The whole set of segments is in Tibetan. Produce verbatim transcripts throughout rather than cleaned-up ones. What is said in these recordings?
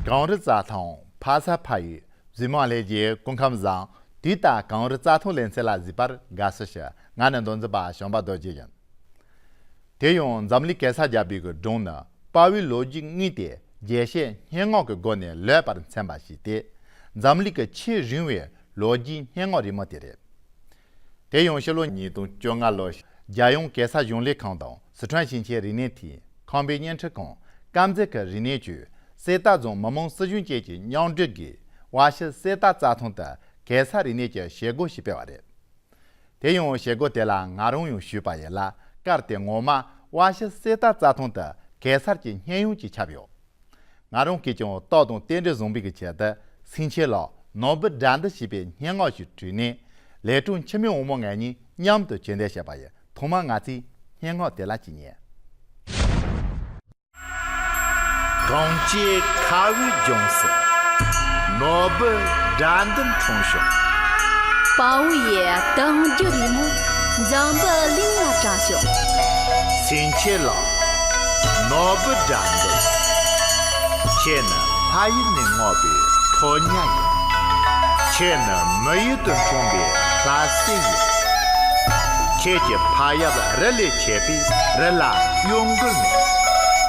གངས་རི་རྩྭ་ཐང་ཕ་ས་ཕ་ཡུལ། གཟིགས་མོ་བ་ལྷན་རྒྱས་སྐུ་ཁམས་བཟང་། དུས་ལྟར་གངས་རི་རྩྭ་ཐང་ལེ་ཚན་ལ་གཟིགས་པར་དགའ་བསུ་ཞུ། ང་ནི་མདོ་འཛིན་པ་བྱམས་པ་རྡོ་རྗེ་ཡིན། དེ་ཡང་འཛམ་གླིང་གེ་སར་རྒྱལ་པོའི་གི་སྒྲུང་ནི་དཔའ་བོའི་ལོ་རྒྱུས་དངོས་ཏེ་རྒྱས་བཤད་སྙན་ངག་གི་སྒོ་ནས་ལེགས་པར་མཚན་པ་ཞིག་སྟེ། འཛམ་གླིང་གི་ཆེས་རིང་བའི་ལོ་རྒྱུས་སྙན་ངག་རིང་མོ་དེ་རེད། དེ་ཡང་ཕྱི་ལོ་ཉིས་སྟོང་བཅོ་ལྔ་ལོར་རྒྱལ་ཡོངས་གེ་སར་གཞུང་ལས་ཁང་དང་སི་ཁྲོན་ཞིང་ཆེན་རིག་གནས་ཐིང་ཁམས་པའི་བརྙན་འཕྲིན་ཁང་དཀར་མཛེས་ཀྱི་རིག་གནས་ཅུས་གསེར་རྟ་རྫོང་མི་དམངས་སྲིད་གཞུང་བཅས་ཀྱི་མཉམ་འབྲེལ་སྒོས་དབའ་ཕྱི་གསེར་རྟ་རྩྭ་ཐང་དུ་གེ་སར་རིག་གནས་ཀྱི་བྱེད་སྒོ་ཞིག་སྤེལ་བ་རེད། དེ་ཡང་བྱེད་སྒོ་དེ་ལ་ང་རང་ཡང་ཞུགས་པ་ཡིན་ལ། སྐབས་དེ་ངོ་མ་དབའ་ཕྱི་གསེར་རྟ་རྩྭ་ཐང་དུ་གེ་སར་གྱི་བརྙན་ཡང་ཅིག་ཁྱབ་ཡོད། ང་རང་གིས་ཀྱང་རྟགས་དང་རྟེན་འབྲེལ་བཟང་པོའི་གི་ཆེད་དུ་སེང་ཆེན་ལགས་ནོར་བུ་དགྲ་འདུལ་ཞེས་པའི་སྙན་ངག་ཞིག་བྲིས་ནས། ལས་དྲུང་འཆི་མེད་དབང་མོ་ང་གཉིས་མཉམ་དུ་ཆོས་འདོན་བྱས་པ་ཡིན། ཐོག་མར་ང་ཚོས་སྙན་ངག་དེ་ལ་ཅིག་ཉན། གངས་ཅན་ཁ་བའི་ལྗོངས་སུ། ནོར་བུ་དགྲ་འདུལ་འཁྲུངས་ཤོག། དཔའ་བོ་ཡི་གདུང་རྒྱུད་རིང་མོ། འཛམ་བུ་གླིང་ལ་དྲངས་ཤོག། སེང་ཆེན་ལགས། ནོར་བུ་དགྲ་འདུལ། ཁྱེད་ནི་ལྷ་ཡུལ་ནས་བསྔོགས་པའི་ཕོ་ཉ་ཡིན། ཁྱེད་ནི་མི་ཡུལ་དུ་འཁྲུངས་པའི་ལྷ་སྲས་ཡིན། ཁྱེད་ཀྱི་ཕ་ཡབ་རི་ལས་མཆེད་པས་རི་ལ་གཡོ་འགུལ་མེད།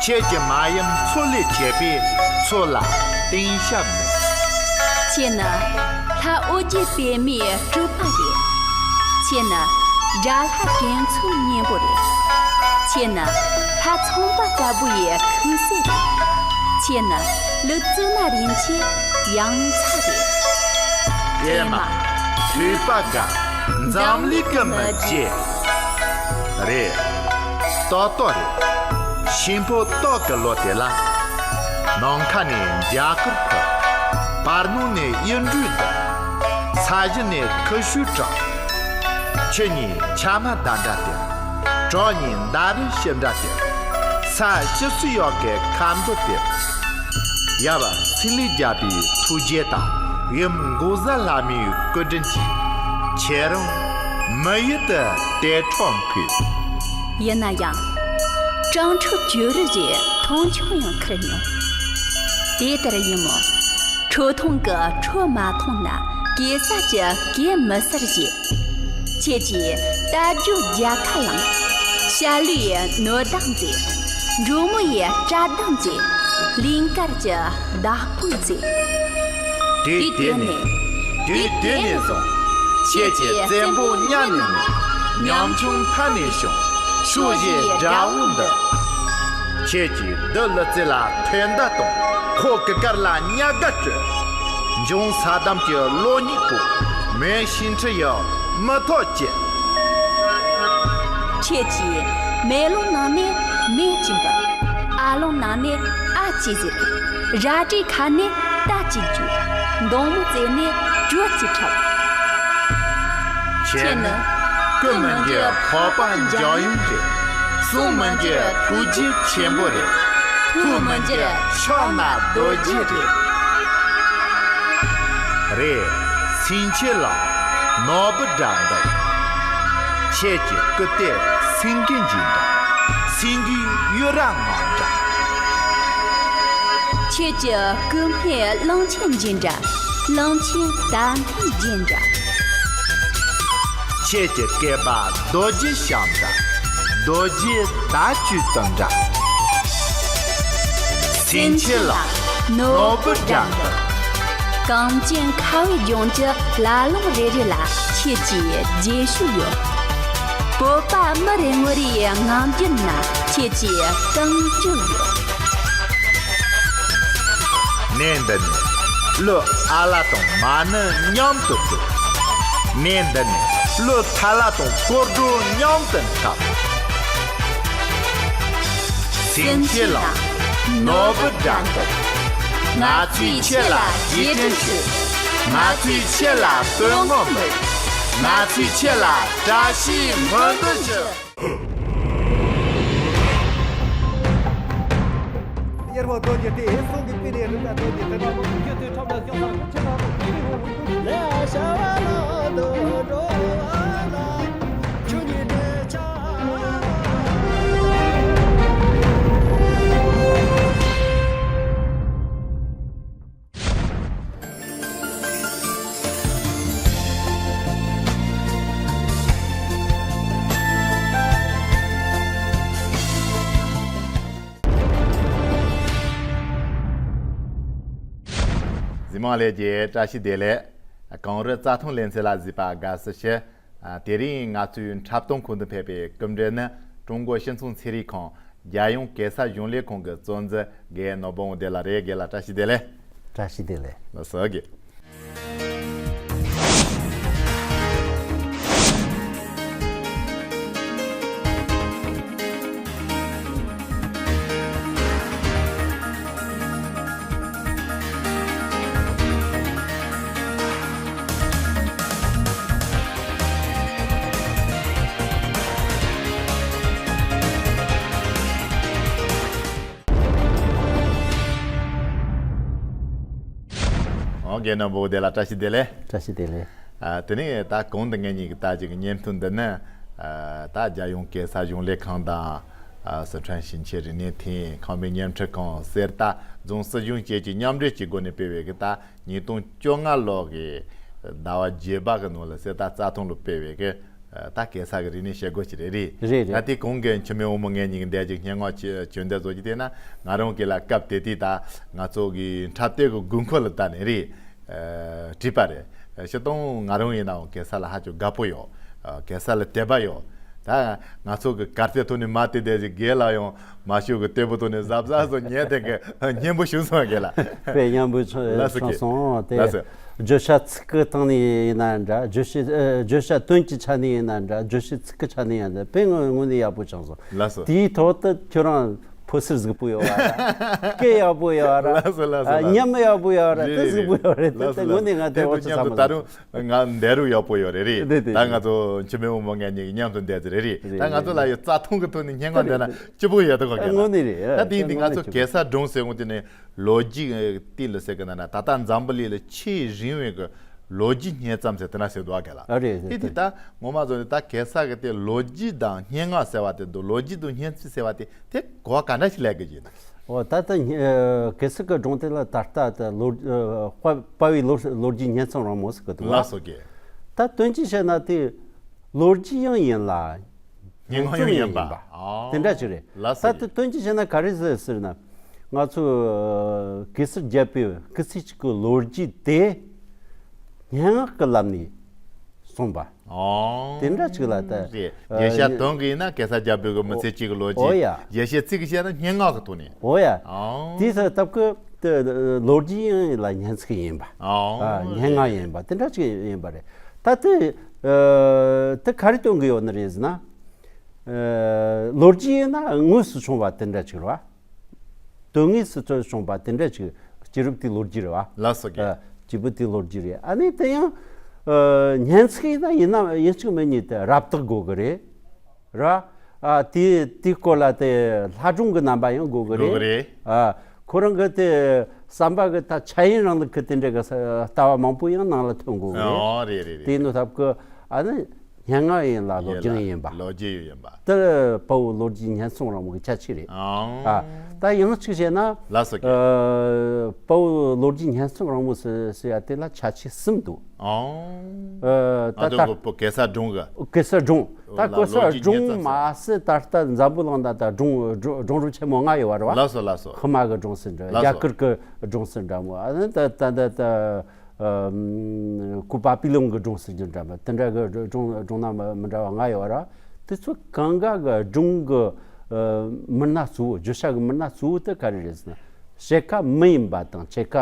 ཁྱེད་ཀྱི་མ་ཡུམ་མཚོ་ལས་མཆེད་པས་མཚོ་ལ་གཏིང་ཤབ་མེད། ཁྱེད་ནི་ལྷ་ཨོ་རྒྱན་པདྨའི་སྤྲུལ་པ་རེད། ཁྱེད་ནི་དགྲ་ལྷ་གན་མཚོའི་གཉེན་པོ་རེད། ཁྱེད་ནི་ལྷ་ཚངས་པ་དཀར་པོ་ཡི་ཁུ་སྲས་རེད། ཁྱེད་ནི་ཀླུ་བཙུན་ན་རིན་ཆེན་ཡང་ཚ་རེད། ཨེ་མ། ཐོས་པ་དགའ། འཛམ་གླིང་གི་མི་བརྗེད། རེད། ཏག་ཏག་རེད། ཤིང་ཕོ་ཏོག་གི་ལོ་དེ་ལ། ནམ་མཁའ་ནས་འཇའ་གུར་འཕུར། བར་སྣང་ནས་གཡུ་འབྲུག་ལྡིར། ས་གཞི་ནས་ཁུ་བྱུག་གྲགས། ཆུ་གཉིས་ཆ་མ་ཟླ་འདྲ་དེར། བྲག་གཉིས་ཟླ་རིའི་ཕྱི་འདྲ་དེར། ས་བཅུ་གསུམ་ཡོག་གི་ཁ་མདོ་དེར། ཡབ་སེང་གླིང་རྒྱལ་པོའི་ཐུགས་རྗེ་དང་། ཡུམ་འགོག་བཟའ་ལྷ་མོའི་སྐུ་དྲིན་གྱིས། ཁྱེད་རང་མི་ཡུལ་དུ་དེ་འཕྲོ་འཕོས། ཡིན་ན་ཡང་། སྤྲང་ཕྲུག་བཅུ་རེ་རེ་མཐོང་ཆུང་ཡང་ཁུར་མྱོང་། དེ་ལྟར་ཡིན་མོད། ཁྲོ་ཐུང་གི་ཁྲོ་མ་ཐུང་ན་གེ་སར་གྱི་གེ་མི་སར་བཞེད། ཁྱེད་ཀྱིས་རྟ་རྒྱུག་རྒྱལ་ཁ་བླངས། བྱ་ལུའི་ནོར་བདག་མཛད། འབྲོང་མོ་ཡི་སྐྲ་མདངས་མཛད། གླིང་དཀར་གྱི་བདག་པོ་མཛད། དུས་དེ་ནས། དུས་དེ་ནས་བཟུང་། ཁྱེད་ཀྱི་བཙན་པོ་གཉའ་ནས་མེད། ཉམ་ཆུང་མཐའ་ནས་བྱུང་། ཕྱོགས་བཞིའི་དགྲ་བོ་འདུལ། ཁྱེད་ཀྱིས་བདུད་ཀླུ་བཙན་ལ་ཐེ་བདའ་གཏོང་། ཁོ་གུར་དཀར་ལ་གཉའ་སྒ་སྤྲོད། འབྱུང་ས་དམ་གྱི་གློ་སྙིང་བཀུག། མོན་ཤིང་ཁྲི་ཡི་མི་ཐོག་བཅད། ཁྱེད་ཀྱིས་མེ་ལོང་ནང་ནས་མེ་གཅིག་འབུད། ཨ་ལོང་ནང་ནས་ཨ་གཅིག་ཟེར། རལ་གྲིའི་ཁ་ནས་རྟ་གཅིག་རྒྱུག། མདུང་མོ་རྩེ་ནས་གྲོ་གཅིག་འཁྲབ། ཁྱེད་ནི་སྐུ་མི་འགྱུར་འཕགས་པ་འཇམ་དབྱངས་རེད། གསུང་མི་འགྱུར་ཐུགས་རྗེ་ཆེན་པོ་རེད། ཐུགས་མི་འགྱུར་ཕྱག་ན་རྡོ་རྗེ་རེད། རེད། སེང་ཆེན་ལགས། ནོར་བུ་དགྲ་འདུལ། ཁྱེད་ཀྱི་སྐུ་སྟེགས་སེང་གེ་འཇིགས་འདྲ། སེང་གེའི་གཡུ་རལ་ངང་འདྲ། ཁྱེད་ཀྱི་སྐུ་སྨད་གླང་ཆེན་འཇིགས་འདྲ། གླང་ཆེན་དར་སྔོན་འཇིགས་འདྲ། ཁྱེད་ཀྱི་སྐེད་པ་རྡོ་རྗེ་ཞབས་འདྲ། རྡོ་རྗེ་དར་ཅུས་དུམ་འདྲ། སེང་ཆེན་ལགས། ནོར་བུ་དགྲ་འདུལ། གངས་ཅན་ཁ་བའི་ལྗོངས་ཀྱི་ལ་ལུང་རེ་རེ་ལ་ཁྱེད་ཀྱི་རྗེས་ཤུལ་ཡོད། བོད་པ་མི་རེ་ངོ་རེའི་ངང་རྒྱུད་ན་ཁྱེད་ཀྱི་རྐང་རྒྱུད་ཡོད། གནས་འདི་ནས་ཀླུ་ཨ་ལ་དང་མ་ཎི་མཉམ་དུ་བསྟོད། གནས་འདི་ནས་ཀླུ་ཐ་ལ་དང་གོར་སྒྲོ་མཉམ་དུ་འཁྲབ། སེང་ཆེན་ལགས། ནོར་བུ་དགྲ་འདུལ། ང་ཚོས་ཁྱེད་ལ་རྗེས་དྲན་ཞུ། ང་ཚོས་ཁྱེད་ལ་བསྟོད་བསྔགས་འབུལ། ང་ཚོས་ཁྱེད་ལ་བཀྲ་ཤིས་སྨོན་འདུན་ཞུ། གཡེར་བ་རྡོ་རྗེ་སྟེ། གསུང་གི་དཔེ་ནི་རི་དྭགས་རྡོ་རྗེ་སྟེ། རྒྱུ་མཚན་ཁྲོམ་ལ་ཤོང་ས་ཁྱེད་རང་ཚོ་ཁྱེད་རང་ཚོ་ལས་བྱ་བ་ལ་དུ་འགྲོ་བ་ལ་ཆུ་ཉིད་འདྲེ་ཆགས། ལས་ཀྱི་བཀྲ་ཤིས་བདེ་ལེགས། གངས་རི་རྩྭ་ཐང་ལེ་ཚན་ལ་གཟིགས་པ་དགའ་བསུ་ཞུ། ཨ། དེ་རིང་ང་ཚོའི་འཁྲབ་སྟོན་ཁང་དུ་ཕེབས་པའི་སྐུ་མགྲོན་ནི་ཀྲུང་གོ་སྤྱི་ཚོགས་ཚན་རིག་ཁང་རྒྱལ་ཡོངས་གེ་སར་གཞུང་ལས་ཁང་གི་གཙོ་འཛིན་རྒན་ནོར་བུ་དབང་འདུས་ལགས་རེད། རྒན་ལགས་བཀྲ་ཤིས་བདེ་ལེགས། བཀྲ་ཤིས་བདེ་ལེགས། ལགས་སོ་རྒན། ཨོ་རྒན་ནོར་བུ་དབང་འདུས་ལགས་བཀྲ་ཤིས་བདེ་ལེགས། བཀྲ་ཤིས་བདེ་ལེགས། ཨ། དེ་ནས་ད་གོང་དུ་ངེད་གཉིས་ཀྱིས་ད་ཅིག་བརྙན་ཐུང་འདི་ནི། ཨ། ད་རྒྱལ་ཡོངས་གེ་སར་གཞུང་ལས་ཁང་དང་། ཨ། སི་ཁྲོན་ཞིང་ཆེན་རིག་གནས་ཐིང་ཁང་པའི་བརྙན་འཕྲིན་ཁང་གསེར་རྟ་རྫོང་སྲིད་གཞུང་བཅས་ཀྱིས་མཉམ་འབྲེལ་གྱི་སྒོ་ནས་སྤེལ་བའི་གི་ད་ཉིས་སྟོང་བཅོ་ལྔ་ལོ་གི་ཟླ་བ་བརྒྱད་པ་གི་ནང་ལ་གསེར་རྟ་རྩྭ་ཐང་ལ་སྤེལ་བའི་གི། ཨ། ད་གེ་སར་གྱི་རིག་གནས་བྱེད་སྒོ་ཅིག་རེད། རེད། རེད། ད་རེད། དེ་གོང་གི་འཆི་མེད་དབང་མོ་ངེད་གཉིས་ཀྱིས་འདས་ཅིག་སྙན་ངག་ཅིག་བྱོན་འདས་བཟོ་རྒྱུ་དེ་ན། ང་རང་གིས་ལ་སྐབས་དེ་དུས་ད་ང་ཚོ་གི་འཁྲབ་སྟོན་གྱི་དགོས་མཁོ་ལ་བལྟས་ནས་རེད། ཨ། བྲིས་པ་རེད། སྤྱིར་བཏང་ང་རང་ཡིན་ནའང་གེ་སར་ལ་ཧ་ཅང་དགའ་པོ་ཡོད། ཨ། གེ་སར་ལ་དད་པ་ཡོད། ད་ང་ཚོ་གི་གར་སྟེགས་ཐོག་ནས་མར་བལྟས་བསྡད་ཅིག་རྒན་ལགས་ཡང་མ་ཤོད་གི་སྟེགས་བུ་ཐོག་ནས་གཟབ་གཟབ་བཟོ་ཉན་དེ་གི་སྙན་པོ་བྱུང་སོང་རྒན་ལགས། དཔེ་སྙན་པོ་བྱུང་། ལགས་སོ་བྱུང་རྒན། སོང་། དེ། ལགས་སོ། བརྗོད་བྱ་ཚིག་གི་སྟེང་ནས་ཡིན་ན་འདྲ། བརྗོད་བྱ། ཨ། བརྗོད་བྱ་དོན་གྱི་ཆ་ནས་ཡིན་ན་འདྲ། བརྗོད་བྱའི་ཚིག་གི་ཆ་ནས་ཡིན་ན་འདྲ། དཔེ་དངོས་དངོས་གནས་ཡག་པོ་བྱུང་སོང་། ལགས་སོ། དེའི་ཐོག་ཏུ་ཁྱོད་རང་ཕོ་གསར་གཟུགས་པོ་ཡོད་བ་ར། སྐད་ཡག་པོ་ཡོད་བ་ར། ལགས་སོ། ལགས་སོ། ཨ། ལགས་སོ། ཉམས་ཡག་པོ་ཡོད་བ་ར། རེད། དེ་རེད། གཟུགས་པོ་ཡོད་རེད། དེ། ལགས་སོ། དེ་དངོས་གནས་ང་དེ། ལགས་སོ། འོ་ཚོད་བསམ་བློ། ད་རུང་ང་འདས་རུ་ཡག་པོ་ཡོད་རེད། རེད། རེད། རེད། ད་ང་ཚོ་འཆི་མེད་དབང་མོ་ངེད་གཉིས་ཀྱིས་མཉམ་དུ་འདས་ཚེ་རེད། རེད། རེད། ད་ང་ཚོ་ལ་ཡོད་རྩྭ་ཐང་གི་ཐོག་ནས་སྙན་ངག་འདས་ན་སྐྱིད་པོ་ཡོད་དོ་ག་ག་ལ། དངོས་གནས་རེད། ད་དེ་ཡིན་དུས་ང་ཚོ་གེ་སར་སྒྲུང་ཟེར་འོང་དུས་ནས་ལོ་རྒྱུས་དེ་ལ་ཟེར་གི་ན་ན། ད་ལྟ་འཛམ་བུ་གླིང་ལ་ཆེས་རིང་བའི་གི་ལོ་རྒྱུས་སྙན་རྩོམ་ཟེར་དེ་འདྲ་ཟེར་འདུག་ག་ག་ལ། ཨ། རེད། རེད། དེ་དུས་ད་ངོ་མ་བཟོ་ནས་ད་གེ་སར་གི་དེ་ལོ་རྒྱུས་དང་སྙན་ངག་ཟེར་བ་དེ་འདུག་ལོ་རྒྱུས་དང་སྙན་ཚིག་ཟེར་བ་དེ་དེ་གོ་བ་ག་འདྲ་ཞིག་ལེན་གི་ཡིན། འོ། ད་ལྟ་ཉི། ཨ། གེ་སར་གི་སྒྲུང་དེ་ལ་ད་ལྟ་ད་ལོ། ཨ། དཔའ་དཔའ་བོའི་ལོ། ལོ་རྒྱུས་སྙན་རྩོམ་རིང་མོ་ཟེར་གི་འདུག་ལ། ལགས་སོ་རྒན། ད་དོན་གྱིས་བཤད་ན་དེ་ལོ་རྒྱུས་ཡང་ཡིན་ལ། སྙན་ངག་ཡང་ཡིན་པ། སྙན་རྩོམ་ཡང་ཡིན་པ། ཨ། དེ་འདྲ་ཅིག་རེད། ལགས་སོ་རྒན། ད་དེ་དོན་གྱིས་བཤད་ན་ག་རེ་ཟེར་ཟེར་ན། ང་ཚོ་གེ་སར་རྒྱལ་པོས་སྐུ་ཚེ་གཅིག་གི་ལོ་རྒྱུས་དེ་སྙན་ངག་གི་ལམ་ནས་གསུངས་པ། ཨོ། དེ་འདྲ་ཅིག་ལ་ད། རེད། ཨ། རྒྱས་བཤད་དོན་གྱི་ཡིན་ན་གེ་སར་རྒྱལ་པོའི་གི་མི་ཚེ་གཅིག་གི་ལོ་རྒྱུས། ཨོ་ཡ། རྒྱས་བཤད་ཚིག་གི་བཤད་ན་སྙན་ངག་གི་ཐོག་ནས། ཨོ་ཡ། ཨོ། དེའི་སྟབས་ཀྱིས་དེ་ལོ་རྒྱུས་ཡིན་ལ་སྙན་ཚིག་ཡིན་པ། ཨོ། ཨ། སྙན་ངག་ཡིན་པ་དེ་འདྲ་ཅིག་ཡིན་པ་རེད། ད་དེ། ཨ། དེ་ག་རེ་སྟོན་གི་ཡོད་ནི་རེད་ཟེར་ན། ཨ། ལོ་རྒྱུས་ཡིན་ན་དངོས་སུ་བྱུང་བ་དེ་འདྲ་ཅིག་རེད་བ། དོན་དངོས་སུ་བྱུང་བ་དེ་འདྲ་ཅིག་སྐྱེས་རབས་དེའི་ལོ་རྒྱུས་རེད་བ། ལགས་སོ་རྒན། ཨ། སྐྱེས་བུ་དེའི་ལོ་རྒྱུས་རེད། ཨ་ནི་དེ་ཡང་། ཨ། སྙན་ཚིག་ཡིན་ན་ཡིན་ན་ཡིན་གཅིག་མིན་གཉིས་དེ་རབ་བཏགས་དགོས་གི་རེད། ར། ཨ། དེ་དེའི་སྐོར་ལ་དེ་ལྷ་སྒྲུང་གི་རྣམ་པ་ཡང་དགོས་གི་རེད། དགོས་གི་རེད། ཨ། ཁོ་རང་གི་དེ་བསམ་པ་གི་ད་འཆར་ཡན་རིང་ལུགས་ཀྱི་དེ་འདྲ་གི་ལྟ་བ་མང་པོ་ཡང་ནང་ལ་ཐོན་དགོས་གི་རེད། ཨོ། རེད་རེད་རེད། དེ་ནོ་ཐབས་ཀྱི། ཨ་ནི། སྙན་ངག་ཡིན་ལ་ལོ་རྒྱུས་ཡིན་པ། ལོ་རྒྱུས་ཡིན་པ། དེ་དཔའ་བོའི་ལོ་རྒྱུས་སྙན་རྩོམ་རིང་མོ་གི་ཁྱད་ཆོས་རེད། ཨང་། ཨ། ད་ཡང་གཅིག་བཤད་ན། ལགས་སོ་རྒན། ཨ། དཔའ་བོའི་ལོ་རྒྱུས་སྙན་རྩོམ་རིང་མོ་ཟེར་ཟེར་ཡ་དེ་ལ་ཁྱད་ཆོས་གསུམ་འདུག་ཨང་། ཨ། ད་ད་ང་ཚོ་གེ་སར་སྒྲུང་གི། གེ་སར་སྒྲུང་། ད་ལ་གེ་སར་ལོ་རྒྱུས་སྙན་རྩོམ་ཟེར། སྒྲུང་མ་ཟད་ད་ལྟ་འཛམ་བུ་གླིང་ད་ད་སྒྲུང་སྒྲུང་སྒྲུང་རབ་ཆེན་མོ་ལྔ་ཡོད་པ་རེད་བ། ལགས་སོ་ལགས་སོ། ཧི་མ་གི་སྒྲུང་ཟེར་འདྲ། ལགས་སོ། རྒྱ་གར་གི་སྒྲུང་ཟེར་འདྲ་མོ། ཨ་ནི་ད་ད་ད་ད། ཨ། ཨམ། གོ་པ་པི་ལོན་གྱི་སྒྲུང་ཟེར་རྒྱུ་འདྲ་མོ་དེ་འདྲ་གི་སྒྲུང་སྒྲུང་སྣ་མི་མི་འདྲ་བ་ལྔ་ཡོད་ར། དེ་ཚོ་གང་ག་གི་སྒྲུང་གི། ཨ། མི་སྣ་གཙོ་བོ། བརྗོད་བྱ་གི་མི་སྣ་གཙོ་བོ་དེ་ག་རེ་རེད་ཟེར་ན། ཕྱེད་ཀ་མི་ཡིན་པ་དང་ཕྱེད་ཀ་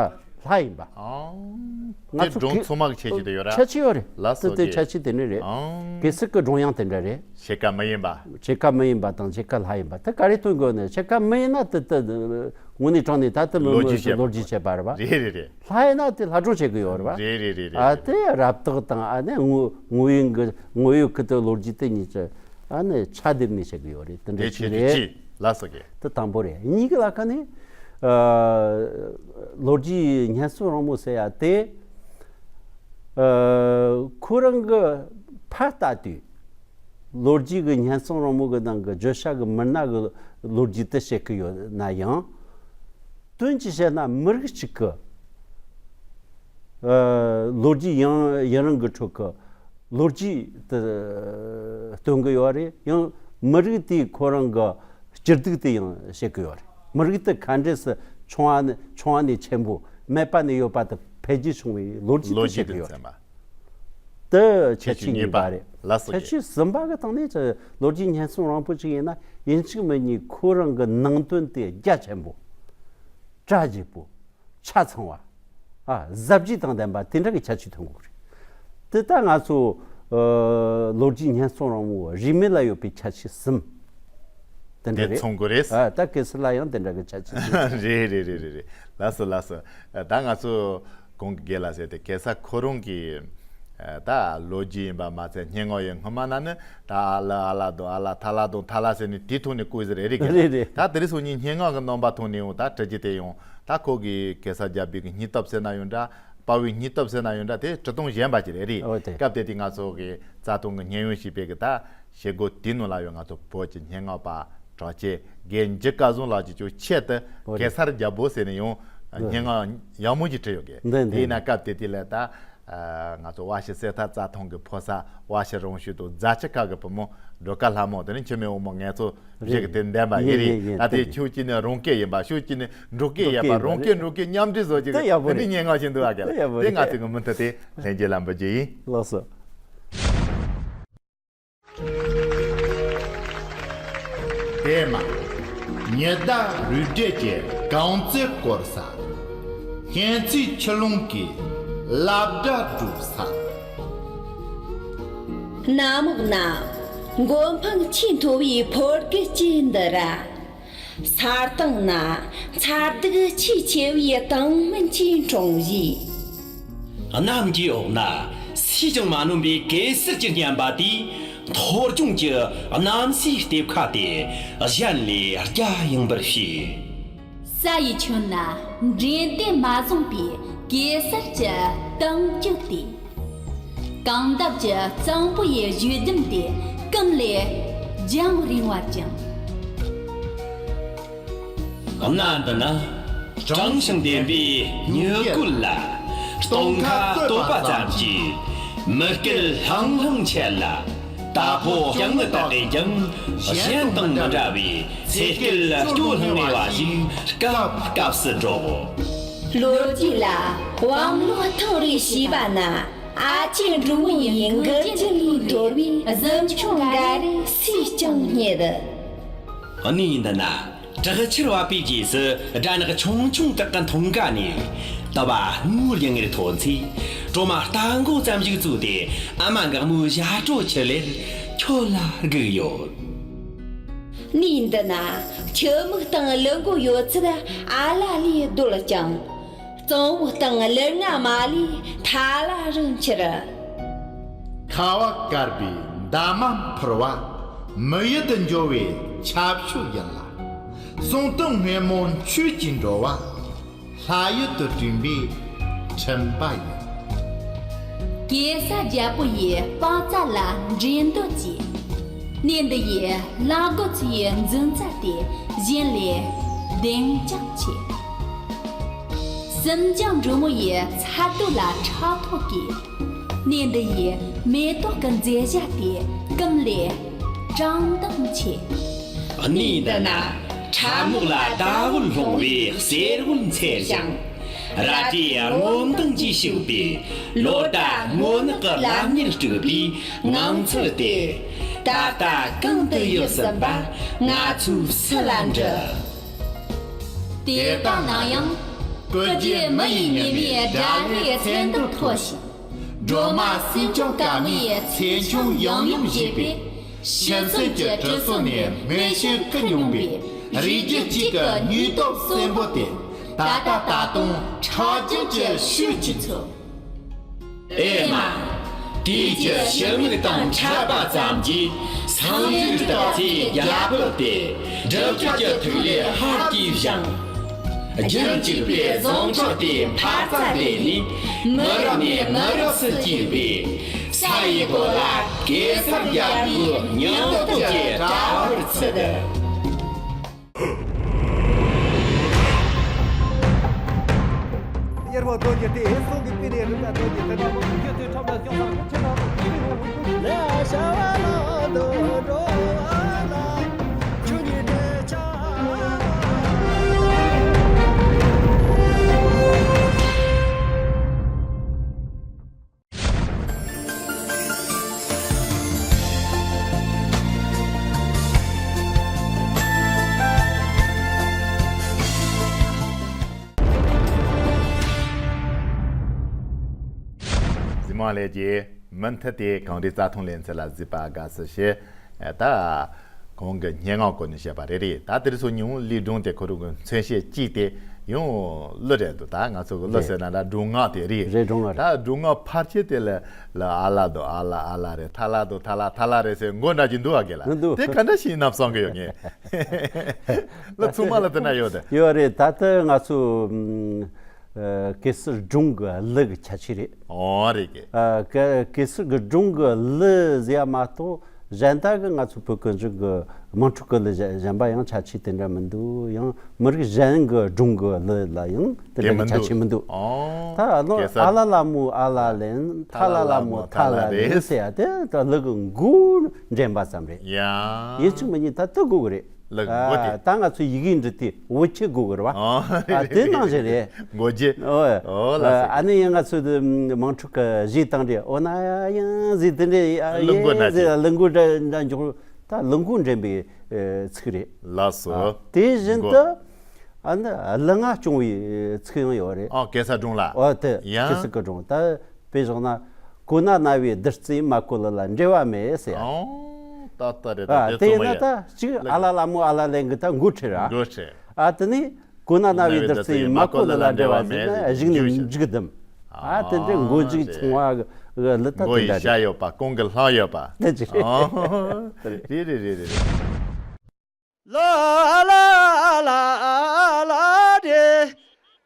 ལྷ་ཡིན་པ། ཨང་། ང་དེ་ཚོ་སྒྲུང་གི་ཚང་མ་གི་ཁྱད་ཆོས་དེ་ཡོད་ར། ཁྱད་ཆོས་ཡོད་རེད། ལགས་སོ་དེ་དེ་རྒན། ཁྱད་ཆོས་དེ་ནི་རེད། ཨང་། གེ་སར་གི་སྒྲུང་ཡང་དེ་འདྲ་རེད། ཕྱེད་ཀ་མི་ཡིན་པ། ཕྱེད་ཀ་མི་ཡིན་པ་དང་ཕྱེད་ཀ་ལྷ་ཡིན་པ་དེ་ག་རེ་སྟོན་དགོས་ནི། ཕྱེད་ཀ་མི་ཡིན་ན་དེ་དེ་དངོས་གནས་དྲང་གནས་ད་དེ་མི་ལོ་རྒྱུས་བཤད་ལོ་རྒྱུས་བཤད་པ་རེད་བ། རེད་རེད་རེད། ལྷ་ཡིན་ན་དེ་ལྷ་སྒྲུང་བཤད་གི་ཡོད་རེད་བ། རེད་རེད་རེད་རེད། ཨ། དེ་རབ་བཏགས་དང་ཨ་ནི་དངོས་དངོས་ཡོད་གི་དངོས་ཡོད་གི་དེ་ལོ་རྒྱུས་དེ་གཉིས་ཀྱི་ཨ་ནི་ཆ་སྡེབ་ནས་བཤད་གི་ཡོད་རེད། དེ་འདྲ་དེ་ཅིག་ཆེད་དུ་རེད། ཅི། ལགས་སོ་རྒན། དེ་དང་པོ་རེད། གཉིས་ཀྱི་ལ་ཁ་ནས། ཨ། ལོ་རྒྱུས་སྙན་རྩོམ་རིང་མོ་ཟེར་ཡ་དེ། ཨ། ཁོ་རང་གི་ཕར་ལྟ་དུས། ལོ་རྒྱུས་ཀྱི་སྙན་རྩོམ་རིང་མོ་གི་ནང་གི་བརྗོད་བྱ་གི་མི་སྣ་གི་ལོ་རྒྱུས་དེ་བཤད་ཀྱི་ཡོད་ན་ཡང་། དོན་གྱིས་བཤད་ན་མི་རིགས་གཅིག་གི། ཨ། ལོ་རྒྱུས་ཡང་ཡུན་རིང་གི་ཁྲོད་ཀྱི་ལོ་རྒྱུས་དེ་སྟོན་གི་ཡོད་རེད། ཡང་མི་རིགས་དེའི་ཁོ་རང་གི་སྐྱིད་སྡུག་དེ་ཡང་བཤད་གི་ཡོད་རེད། མི་རིགས་དེ་ག་འདྲས་སུ་ཆུང་བ་ནས་ཆུང་བ་ནས་ཆེན་པོ་མེད་པ་ནས་ཡོད་པ་དེ་ འཕེལ་རྒྱས་བྱུང་བའི་ལོ་རྒྱུས་ལོ་དེ་རྒྱུས་བཤད་དེ་ཀྱི་ཡོད་རེད། ཚན་པ། དེ་ཁྱད་ཆོས་གཉིས་པ་རེད། ལགས་སོ། ཁྱད་ཆོས་གསུམ་པ་གི་སྟེང་ནས་ལོ་རྒྱུས་སྙན་སེང་རིང་པོ་ཅིག་ཡིན་ན་ཡིན་གཅིག་མིན་གཉིས་ཁོ་རང་གི་ནང་དོན་དེ་རྒྱ་ཆེན་པོ། གྲ་རྒྱས་པོ། ཆ་ཚང་བ། ཨ། གཟབ་རྒྱས་དང་ལྡན་པ་དེ་འདྲ་གི་ཁྱད་ཆོས་ཐོན་དགོས་རེད། དེ་ལྟ་ང་ཚོ་ཨ་ལོ་རྒྱུས་སྙན་སེང་རིང་མོ་རིས་མེད་ལ་ཡོད་པའི་ཁྱད་ཆོས་གསུམ། དེ་འདྲ་དེ་རེད། མཚོན་དགོས་རེད། ཨ། ད་གེ་སར་ལ་ཡང་དེ་འདྲ་གི་ཁྱད་ཆོས་གསུམ། རེད་རེད་རེད་རེད་རེད། ལགས་སོ་ལགས་སོ། ད་ང་ཚོ་གོང་གི་རྒན་ལགས་ཟེར་དེ་གེ་སར་ཁོ་རང་གི་ཨ་ད་ལོ་རྒྱུས་ཡིན་པ་མ་ཚད་སྙན་ངག་ཡི་སྔོན་མ་ན་ནི་ད་ཨ་ལ་ཨ་ལ་དང་ཨ་ལ་ཐ་ལ་དང་ཐ་ལ་ཟེར་ནས་དེའི་ཐོག་ནས་བཀོད་ཟེར་རེད་རེད་གི། རེད་རེད། ད་དེ་རིང་སང་ཉིན་སྙན་ངག་གི་རྣམ་པ་ཐོག་ནས་ཡང་ད་བྲི་རྒྱུ་དེ་ཡང་ད་ཁོ་གི་གེ་སར་རྒྱལ་པོའི་གི་སྙིང་སྟོབས་ཟེར་ན་ཡང་འདྲ། དཔའ་བོའི་སྙིང་སྟོབས་ཟེར་ན་ཡང་འདྲ། དེ་བྲི་སྟངས་གཞན་པ་ཅིག་རེད་རེད། འོ་དེ། སྐབས་དེ་དུས་ང་ཚོ་གི་རྩ་དོན་གི་སྙན་ཡོན་ཞེས་པའི་གི་ད་བྱེད་སྒོ་དེའི་ནང་ལ་ཡང་ང་ཚོ་བོད་ཀྱི་སྙན་ངག་པ་གྲགས་ཅན་རྒན་འཇིགས་སྐལ་བཟང་ལགས་ཀྱིས་ཀྱང་ཆེད་དུ་འོ་རེད། གེ་སར་རྒྱལ་པོ་ཟེར་ནས་ཡང་འོ་སྙན་ངག་ཡག་མོ་ཅིག་བྲིས་ཡོད་གི། འདི་འདི། དེས་ན་སྐབས་དེ་དུས་ལ་ད་ཨ་ང་ཚོ་བ་ཤི་གསེར་ཐར་རྩ་ཐང་གི་ཕོ་གསར་བ་ཤི་རང་ཤུལ་དང་རྫ་ཆུ་ཁ་གི་བུ་མོ་སྒྲོལ་དཀར་ལྷ་མོ། དེ་ནི་འཆི་མེད་དབང་མོ་ངལ་རྩོལ་བཞི་གི་དེ་འདན་པ་ཡིན་རེད། ཡིན་ཡིན་ཡིན། ད་དེ་ཁྱོད་ཀྱིས་ནི་རང་སྐད་ཡིན་པ། ཁྱོད་ཀྱིས་ནི་འབྲོག་སྐད་ཡིན་པ། འབྲོག་སྐད་ཡིན་པ་རང་སྐད་རེད། འབྲོག་སྐད་མཉམ་འབྲེལ་བཟོ་རྒྱུ་དེ་ཡག་པོ་རེད། འདི་སྙན་ངག་ཞིག་འདུག་ཨ། ག་ལ་དེ་ཡག་པོ་དེ་རེད། ང་ཚོས་གི་མུ་མཐུད་དེ་ལྷན་རྒྱས་ལ་འབུལ་རྒྱུ་ཡིན། ལགས་སོ། པད་མ། ཉི་ཟླ་རུས་སྦྲེལ་གྱི་གངས་རྩེ་སྐོར་ས། སྙན་ཚིག་ཆུ་ཀླུང་གི་ལབ་སྒྲ་སྒྲོག་ས། གནམ་འོག་ན་མགོ་འཕང་ཆེས་མཐོ་བའི་ཕོ་རྒོད་ཅིག་འདི་ར། ས་སྟེང་ན་མཚར་སྡུག་ཆེས་ཆེ་བའི་དྭངས་སྨན་གྱི་འབྲོང་བཞི། གནམ་གྱི་འོག་ན་སུས་ཀྱང་མ་ནོན་པའི་གེ་སར་གྱི་སྙན་པ་དེས་ཐོར་ཅུང་གི་གནམ་སའི་ལྟེབ་ཁ་དེ་གཞན་ལས་རྒྱ་ཡངས་པར་བྱས། ས་ཡི་ཁྱོན་ན་འགྲན་ཟླ་མ་བཟུང་པའི་གེ་སར་གྱི་གཏམ་རྒྱུད་དེ། གངས་འདབས་ཀྱི་གཙང་པོ་ཡི་བཞུད་རྒྱུན་དེ་གང་ལས་རྒྱང་རིང་བ་ཅིང་། གནའ་འདི་ན་དྲང་ཞིང་ལྡན་པའི་མྱུ་གུ་ལ། སྟོན་ཁ་བསྟོད་པ་ཙམ་གྱིས་མི་སྐད་ལྷང་ལྷང་འཆད་ལ། རྟ་ཕོ་སྤྱང་ངུ་དག་གིས་ཀྱང་གཞན་དང་མི་འདྲ་བའི་ཚེ་སྐད་སྐྱོ་ལྷང་ངེ་བ་ཞིག་སྐབས་སྐབས་སུ་སྒྲོག། ལོ་རྒྱུས་ལ་དབང་ལུང་ཐང་རེ་ཞེས་པ་ན། ཨ་ཅེ་འབྲུག་མོ་ཡི་མགུལ་རྒྱན་ལས་དོར་བའི་གཟིམ་ཆུང་འགའ་རེ་སུས་ཀྱང་རྙེད། གནས་འདི་ན་བྲག་ཆུར་བབས་པའི་རྗེས་སུ་སྦྲ་ནག་ཆུང་ཆུང་དག་གི་འཐུང་ག་ནས་དུ་བ་སྔོ་ལྗང་ངེར་ཐོན་ཚེ། གྲོ་མ་རྟ་མགོ་ཙམ་ཞིག་བཙོས་ཏེ་ཨ་མ་འགག་མོའི་ཞྭ་གྲོ་ཆུ་ལེར་ཁྱོད་ལ་སྒུག་ཡོད། གནས་འདི་ན་ཆུ་མིག་དང་ལུ་མགོ་ཡོད་ཚད་ཨ་ལ་ལས་རྡོལ་ཅིང་། གཙང་བོ་དང་ལུར་ང་མ་ལས་ཐ་ལ་རུ་འཁྱིལ། ཁ་བ་དཀར་པོའི་འདབ་མ་འཕུར་བ། མི་ཡུལ་དུ་འགྲོ་བའི་ཆབ་ཤོག་ཡིན་ལ། གསུང་རྟེན་སྔོན་མོ་ཆོས་ཀྱི་འགྲོ་བ། ལྷ་ཡུལ་དུ་བསྐྲུན་པའི་འཕྲིན་པ་ཡིན། གེ་སར་རྒྱལ་པོ་ཡི་དཔང་རྩ་ལ་འགྲན་བསྡུར་གྱིས། གནས་འདི་ཡི་བླ་རྒོད་ཚོ་ཡི་འཛིན་རྩལ་དེ་གཞན་ལས་བདེན་ཀྱང་ཆེ། སུམ་རྒྱང་འབྲུག་མོ་ཡི་ཚ་རྡོ་ལ་ཕྲག་དོག་གིས། གནས་འདི་ཡི་མེ་ཏོག་གི་མཛེས་བྱ་དེ་སྐུམ་ལས་བཀྲག་མདངས་ཆེ། གནས་འདི་ན་ཁྲབ་རྨོག་ལ་ཟླ་འོད་ལྷུང་བའི་གསེར་འོད་འཚེར་ཞིང་། རལ་གྲིའི་སྔོ་མདངས་ཀྱིས་བྱུགས་པའི་ལོ་ཟླ་སྔོ་ནག་གི་ལམ་ཉེར་དཀྲུགས་པའི་ངང་ཚུལ་དེ། ད་ལྟ་གང་དུ་ཡོད་ཟིན་པ་ང་ཚོས་སུ་ལ་འདྲི། དེ་ལྟ་ན་ཡང་། སྐུ་རྒྱུད་མི་ཡི་ཉི་མའི་དགྲ་བོའི་མཚན་འདི་ཐོས་ཤིག། སྒྲོལ་མ་སེང་ལྕམ་དཀར་མོའི་ཚེ་ཆུང་ཡང་ཡང་བཞེས་པའི། ཤིང་ཟམ་གྱི་གྲུ་ཟུར་ནས་མེ་ཤིང་ཁུར་མྱོང་བའི་རིགས་རྒྱུད་གཅིག་གི་སྙིང་སྟོབས་གསོན་པོ་དེ་ད་ལྟ་ད་དུང་ཁྲག་རྒྱུན་གྱི་ཤུགས་ཀྱིས་འཚོ། ཨེ་མ། དུས་ཀྱི་ཕྱི་མིག་དང་འཕྲད་པ་ཙམ་གྱིས་སངས་རྒྱས་སྟག་ཚེའི་རྒྱལ་པོ་དེ་སྒྲུབ་བརྒྱུད་ཀྱི་ཐིག་ལེ་ཧར་གྱིས་བཞེངས། རྒྱུན་གཅིག་པའི་བཟང་ཕྱོགས་དེ་འཕར་རྩ་དེ་ནས་མི་རབས་ནས་མི་རབས་སུ་སྐྱེས་པས། ས་ཡི་གོ་ལ་གེ་སར་རྒྱལ་པོའི་སྙིང་སྟོབས་ཀྱི་དྲ་བར་ཚུད། གཡེར་བ་རྡོ་རྗེ་སྟེ། སྲོག་གི་དཔེ་ནས་རིམ་པ་རྡོ་རྗེ་སྟེ། ཁྲོམ་ལ་ཤོང་ས་ཁོ་ཆེ་ན་རོ། ལས་བྱ་བ་ལ་དུ་འགྲོ་བ་ལ། ཆུ་ཉིད་འདྲེ་ཆགས། གཟིགས་མང་ལས་ཀྱི་མུ་མཐུད་དེ་གངས་རིའི་རྩྭ་ཐང་ལེ་ཚན་ལ་གཟིགས་པ་དགའ་བསུ་ཞུ། ད་གོང་གི་སྙན་ངག་སྐོར་ནས་བཤད་པ་རེད་རེད། ད་དེར་སོང་ཉིན་ལི་སྒྲུང་དེ་ཁོ་རང་གི་མཚོན་བྱེད་གཅིག་དེ་ཡང་གླུ་རེད་འདུག་ད་ང་ཚོ་གི་གླུ་རེད། ཟེར་ན་ད་སྒྲུང་ངག་དེ་རེད། རེད། སྒྲུང་ངག་རེད། ད་སྒྲུང་ངག་ཕལ་ཆེར་དེ་ལ་ལ་ཨ་ལ་འདུག་ཨ་ལ་ཨ་ལ་རེད། ཐ་ལ་འདུག་ཐ་ལ་ཐ་ལ་རེད་ཟེར་མགོ་འདྲ་གྱི་འདུག་ཨ། གི་ལ་མི་འདུག་དེ་ག་འདྲ་ཞིག་ཡིན་ནམ་བསམ་གི་ཡོད་ངས། གླུ་ཚང་མ་ལ་དེ་འདྲ་ཡོད་དེ། ཡོད་རེད། ད་ལྟ་ང་ཚོ་ཨ་གེ་སར་སྒྲུང་གི་གླུ་གི་ཁྱད་ཆོས་རེད། ཨོ་རེད་གི། ཨ་གེ་གེ་སར་གི་སྒྲུང་གི་གླུ་ཟེར་ཡ་མ་གཏོགས་གཞན་དག་གི་ང་ཚོ་བོད་གངས་ཅན་གི་དམངས་ཁྲོད་གི་གླུ་གཞན་གཞན་པ་ཡང་ཁྱད་ཆོས་དེ་འདྲ་མི་འདུག་ཡང་མི་རིགས་གཞན་གི་སྒྲུང་གི་གླུ་ལ་ཡང་དེ་འདྲ་གི་ཁྱད་ཆོས་མི་འདུག་ཨོ། ད་ཨ་ལོ་གེ་སར། ཨ་ལ་ལ་མོ་ཨ་ལ་ལན། ཐ་ལ་ལ་མོ་ཐ་ལ་རེད། ཟེར་ཡ་དེ་ད་གླུ་གི་མགོ་འདྲེན་པ་ཙམ་རེད། ཡ། ཡིན་གཅིག་མིན་གཉིས་ད་ལྟ་དགོས་གི་རེད། ལག་མགོ་དེ། ཨ་ད་ང་ཚོ་ཡི་གེ་འབྲི་དུས་འོ་ཆེ་དགོས་གི་རེད་བ། ཨ་ཨ་རེད་དེ་རེད་ནང་བཞིན་རེད། མགོ་རྗེས། ཨོ། ཨོ་ལ་ཨ་ཟེར། ཨ་ནི་ཡང་ང་ཚོ་དེ་དམངས་ཁྲོད་ཀྱི་གཞས་བཏང་དུས་འོ་ན་ཡང་ཟེར་དེ་འདྲ་ཡ་གླུ་མགོ་ཡེ་ན་ཟེར་ཅིག་གླུ་མགོ་འདྲ་འདྲ་འཇོག་ད་གླུ་མགོ་འདྲེན་པའི་ཨེ་ཚིག་རེད། ལགས་སོ། ཨ་དེ་བཞིན་མགོ་དུ་ཨ་ནི་གླུ་ང་སྐྱོང་བའི་ཚིག་ཡང་ཡོད་རེད། ཨོ་གེ་སར་སྒྲུང་ལ། ཨོ་དེ་ཡ། གེ་སར་གི་སྒྲུང་ད། དཔེ་བཞག་ན། གོ་ན་རྣ་བའི་བདུད་རྩི་མ་གོ་ལི་ལ་འབྲེལ་བ་མེད་ཟེར་ཡ། ཨོ། ད་ལྟ་རེད། ད་ཨ་དེ་དེ་ཚོ་མ་ན་ཡ། ད་གཅིག་ཨ་ལ་ལ་མོ་ཨ་ལ་ལེ་གི་ད་མགོ་ཁྲིད་ར། མགོ་ཁྲིད། ཨ་དེ་ནི་གོ་ན་རྣ་བའི་བདུད་རྩི་མ་གོ་ལི་ལ་འབྲེལ་བ་མེད་ན་གཞུག་ནས་མཇུག་བསྡུམ། ཨ་དེ་འདྲའི་མགོ་མཇུག་ཚང་བ་གི་གླུ་ད་མགོ་དེ་ཡི་འདྲ་ཤ་རེད། ཡོད་པ་གོང་གི་ལྷམ་ཡོད་པ། དེ་ཅི་རེད། ཨོ། རེད་རེད་རེད་རེད། ལ་ལ་ལ་ལ་རེ།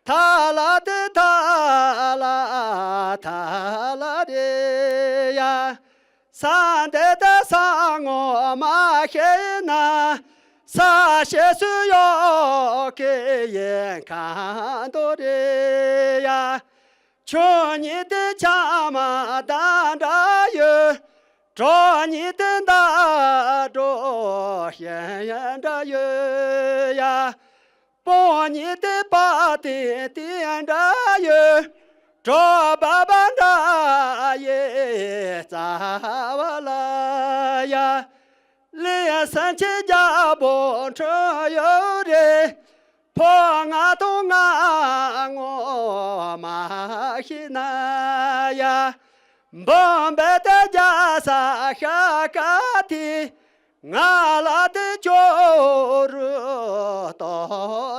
ཐ་ལ་ཏི་ཐ་ལ་ཐ་ལ་རེ་ཡ། ས་འདི་ཏི་ས་ངོ་མ་ཤེས་ན། ས་ཤེས་སུ་ཡོད་ཀི་ཡེ་ཁ་འདོ་རེ་ཡ། ཆུ་གཉིས་དེ་ཆ་མ་ད་འདྲ་ཡོད། གྲོགས་གཉིས་དེ་འདྲ་གྲོགས་ཞན་འདྲ་ཡོད་ཡ། སྤུན་གཉིས་དེ་བ་དེ་དེ་འདྲ་ཡོད། གྲོགས་བ་བ་འདྲ་ཡེ་རྩ་བ་ལ་ཡ། ལི་སན་ཆེ་རྒྱལ་པོ་ཁྲོ་ཡོད་རེད། ཕོ་ང་དང་ང་ངོ་མ་ཤེས་ན་ཡ། འབུམ་པའི་དེ་རྒྱ་ས་ཤ་ཀ་དེ། ང་ལ་དེ་ཅོ་རུ་ཏོ་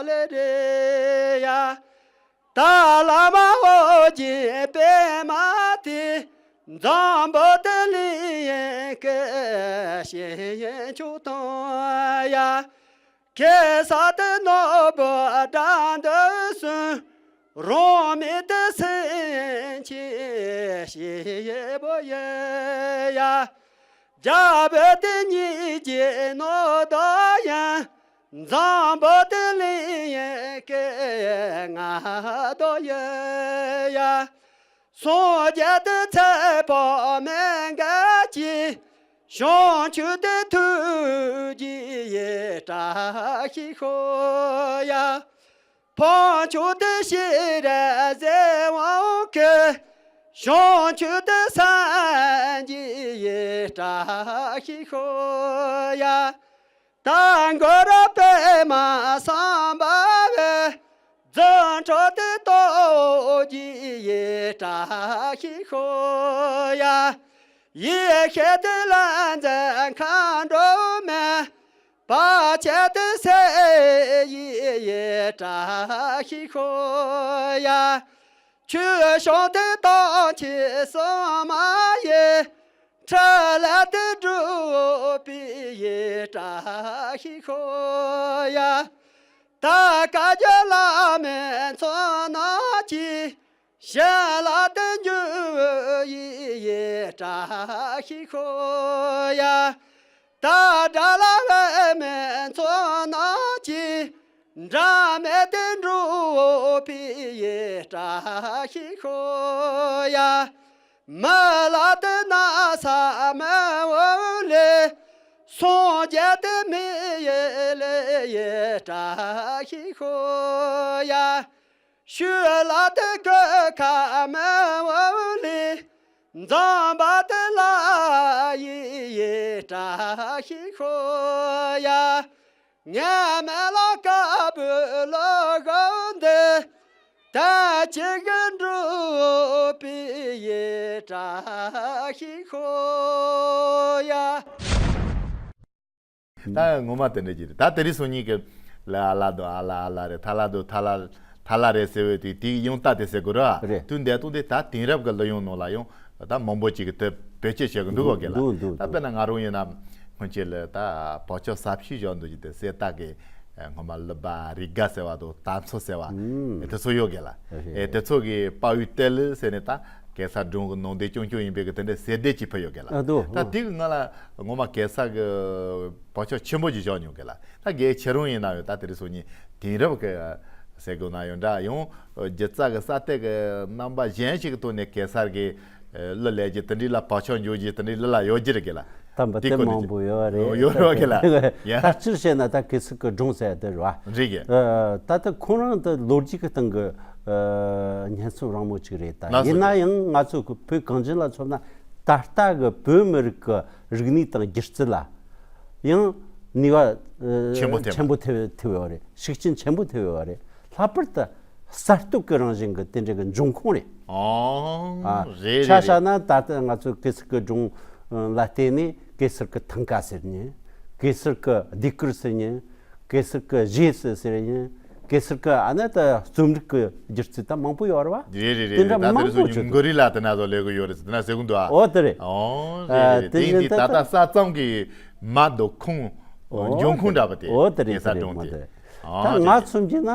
ལེ་རེ་ཡ། ད་ལ་མ་འོ་ཇི་པེ་མ་དེ། འཛམ་བུ་དེ་ལི་ཡན་ཀེ་ཤེ་ཡན་ཆུ་ཏང་ཡ། ཁེ་ས་དེ་ནོ་བུ་དྲ་འདི་སུན། རོང་མི་དེ་སེན་ཆེ་ཤེ་ཡེ་བུ་ཡེ་ཡ། རྒྱ་བོད་དེ་གཉིས་ཀྱི་ནོ་དོ་ཡན། འཛམ་བུ་དེ་ལི་ཡན་ཀེ་ང་དོ་ཡེ་ཡ། སངས་རྒྱས་དེ་ཚེ་པོ་མེ་འགལ་གྱི། བྱང་ཆུབ་དེ་ཐུགས་ཀྱི་ཡེ་བཀྲ་ཤིས་ཤོག་ཡ། ཕུང་ཆུ་དེ་ཤེས་རབ་ཟེ་བང་གི། བྱང་ཆུབ་དེ་སངས་རྒྱས་ཡེ་བཀྲ་ཤིས་ཤོག་ཡ། ད་མགོ་ར་པད་མ་སམ་བྷ་བེ། རྫུ་འཕྲུལ་དེ་སྟོབས་ཀྱི་ཡེ་བཀྲ་ཤིས་ཤོག་ཡ། ཡེ་ཤེས་དེ་ལ་འཛིན་མཁའ་འགྲོ་མེད། བར་ཆད་དེ་སེལ་ཡི་ཡེ་བཀྲ་ཤིས་ཤོག་ཡ། ཆོས་སྐྱོང་དེ་དམ་ཆོས་གསུམ་མ་ཡི། འཕྲིན་ལས་དེ་སྒྲུབ་པའི་ཡེ་བཀྲ་ཤིས་ཤོག་ཡ། ད་བཀའ་བརྒྱུད་བླ་མའི་ཚོགས་རྣམས་ཀྱིས། ཞལ་ལག་དེ་འཇུ་ཡི་ཡེ་བཀྲ་ཤིས་ཤོག་ཡ། ད་དགྲ་ལྷ་འོད་མའི་ཚོགས་རྣམས་ཀྱིས། འབྲལ་མེད་དེ་འགྲུབ་པའི་ཡེ་བཀྲ་ཤིས་ཤོག་ཡ། མི་ལ་དེ་ན་ས་མི་འོ་ལེ། སངས་རྒྱས་དེ་མི་ཡི་ལེ་ཡེ་བཀྲ་ཤིས་ཤོག་ཡ། ཤུལ་ལ་དེ་གོས་ཁ་མི་འོ་ལེ། འཛམ་བུ་དེ་ལ་ཡི་ཡེ་བཀྲ་ཤིས་ཤོག་ཡ། ངན་མེད་ལ་དཀར་པོའི་ལོ་གོ་འདི། ད་ཅི་གི་འགྲུབ་པའི་ཡེ། བཀྲ་ཤིས་ཤོག་ཡ། ད་ངོ་མ་དེ་འདྲ་ཅིག་རེད། ད་དེ་རིང་སང་ཉིན་གྱི་ལ་ཨ་ལ་དོ་ཨ་ལ་ཨ་ལ་རེད། ཐ་ལ་དོ་ཐ་ལ་ཐ་ལ་རེད་ཟེར་བའི་དེ་དེ་ཡང་ད་དེ་ཟེར་དགོས་ར། རེད། དུས་འདས་དུས་དེ་ད་དེང་རབས་ཀྱི་གླུ་དབྱངས་ནང་ལ་ཡང་ད་མང་པོ་ཅིག་གི་དེ་བེད་སྤྱོད་བྱེད་གི་འདུག་གོ་གི་ལ། འདུག་འདུག་ད་དཔེར་ན་ང་རང་ཡིན་ན་སྔོན་ཆད་ལ་ད་བག་ཆགས་ཟབ་ཤོས་བཞག་འདུག་ཅིག་དེ་གསེར་རྟ་གི་སྔོན་མ་གླུ་པ་རི་དགའ་ཟེར་བ་དང་སྟག་མཚོ་ཟེར་བ་ཨུམ། དེ་ཚོ་ཡོད་གི་ལ། རེད། ཨེ་དེ་ཚོ་གི་དཔའ་བོའི་གཏེར་ལ་ཟེར་ནས་ད་གེ་སར་སྒྲུང་གི་ནང་དེ་རྐྱང་རྐྱང་ཡིན་པའི་གི་དེ་འདྲའི་གསེར་སྡེར་གྱི་ཕུལ་ཡོད་གི་ལ། ཨ་འདུག་ད་དེ་གི་ང་ལ་ངོ་མ་གེ་སར་གི་བག་ཆགས་ཆེན་པོ་ཅིག་བཞག་མྱོང་གི་ལ། ད་གལ་ཆེ་རུང་ཡིན་ན་ཡང་ད་དེ་རིང་སང་ཉིན་དེང་རབས་ཀྱི་ཟེར་དགོས་ན་ཡང་འདྲ་ཡང་སྒྱུ་རྩལ་གྱི་ས་སྟེང་གི་རྣམ་པ་གཞན་ཞིག་གི་ཐོག་ནས་གེ་སར་གྱི་གླུ་ལེན་རྒྱུ་དེ་འདྲའི་ལ་བག་ཆགས་འཇོག་རྒྱུ་དེ་འདྲའི་གླུ་ལ་ཡོད་རྒྱུ་རེད་གི་ལ། དམ་པ་དེ་དེ་སྐོར་མང་པོ་ཡོད་རེད། ཡོད་རེད་གི་ལ། ཡ། ད་སྤྱིར་བཤད་ན་ད་གེ་སར་གྱི་སྒྲུང་ཟེར་དེ་རེད་བ། རེད་གི། ད་ལྟ་ཁོང་རང་དེ་ལོ་རྒྱུས་ཀྱི་སྟེང་གི་སྙན་སེང་རིང་མོ་ཅིག་རེད། ད་ལགས་སོ། ཡིན་ན་ཡང་ང་ཚོ་བོད་གངས་ཅན་ལ་མཚོན་ན་ད་ལྟ་གི་བོད་མི་རིགས་ཀྱི་རིག་གནས་དང་སྒྱུ་རྩལ་ལ། ཡང་ནུས་པ་ཆེན་པོ་ཐེབས། ཆེན་པོ་ཐེབས་ཐེབས་ཡོད་རེད། ཤུགས་རྐྱེན་ཆེན་པོ་ཐེབས་ཡོད་རེད། ལྷག་པར་དུ་གསར་གཏོད་ཀྱི་རང་བཞིན་གྱི་དེ་འདྲ་གི་འབྱུང་ཁུངས་རེད། ཨོ། ཨ། རེད་རེད་ཆ་བཞག་ན་ད་ལྟ་ང་ཚོ་གེ་སར་གྱི་སྒྲུང་ལ་བརྟེན་ནས་གེ་སར་གྱི་ཐང་ཀ་ཟེར་ཉན། གེ་སར་གྱི་ཟློས་གར་ཟེར་ཉན། གེ་སར་གྱི་གཞས་ཟེར་ཟེར་ཉན། གེ་སར་གྱི་ཨ་ནི་ད་རྩོམ་རིག་གི་སྒྱུ་རྩལ་ད་མང་པོ་ཡོད་རེད་བ། རེད་རེད་རེད། དེ་འདྲ་ད་དེ་མང་རིང་པོ་སང་ཉིན་བྱུང་མགོ་རིལ་ལ་དེ་ན་ཚོ་ལས་གི་ཡོད་རེད་ཟེར་དེ་ན་ཟེར་གི་འདུག་ཨ། ཨོ་དེ་རེད། ཨོ་རེད་རེད་རེད། དེ་ཡིན་དུས་ད་ལྟ་ས་མཚམས་ཀྱི་མ་འདོད་ཁུངས་འབྱུང་ཁུངས་འདྲ་པོ་དེ། ཨོ་དེ་རེད་དེ་རེད། མ་འདོད་ད་ང་མཚོན་གྱི་ན་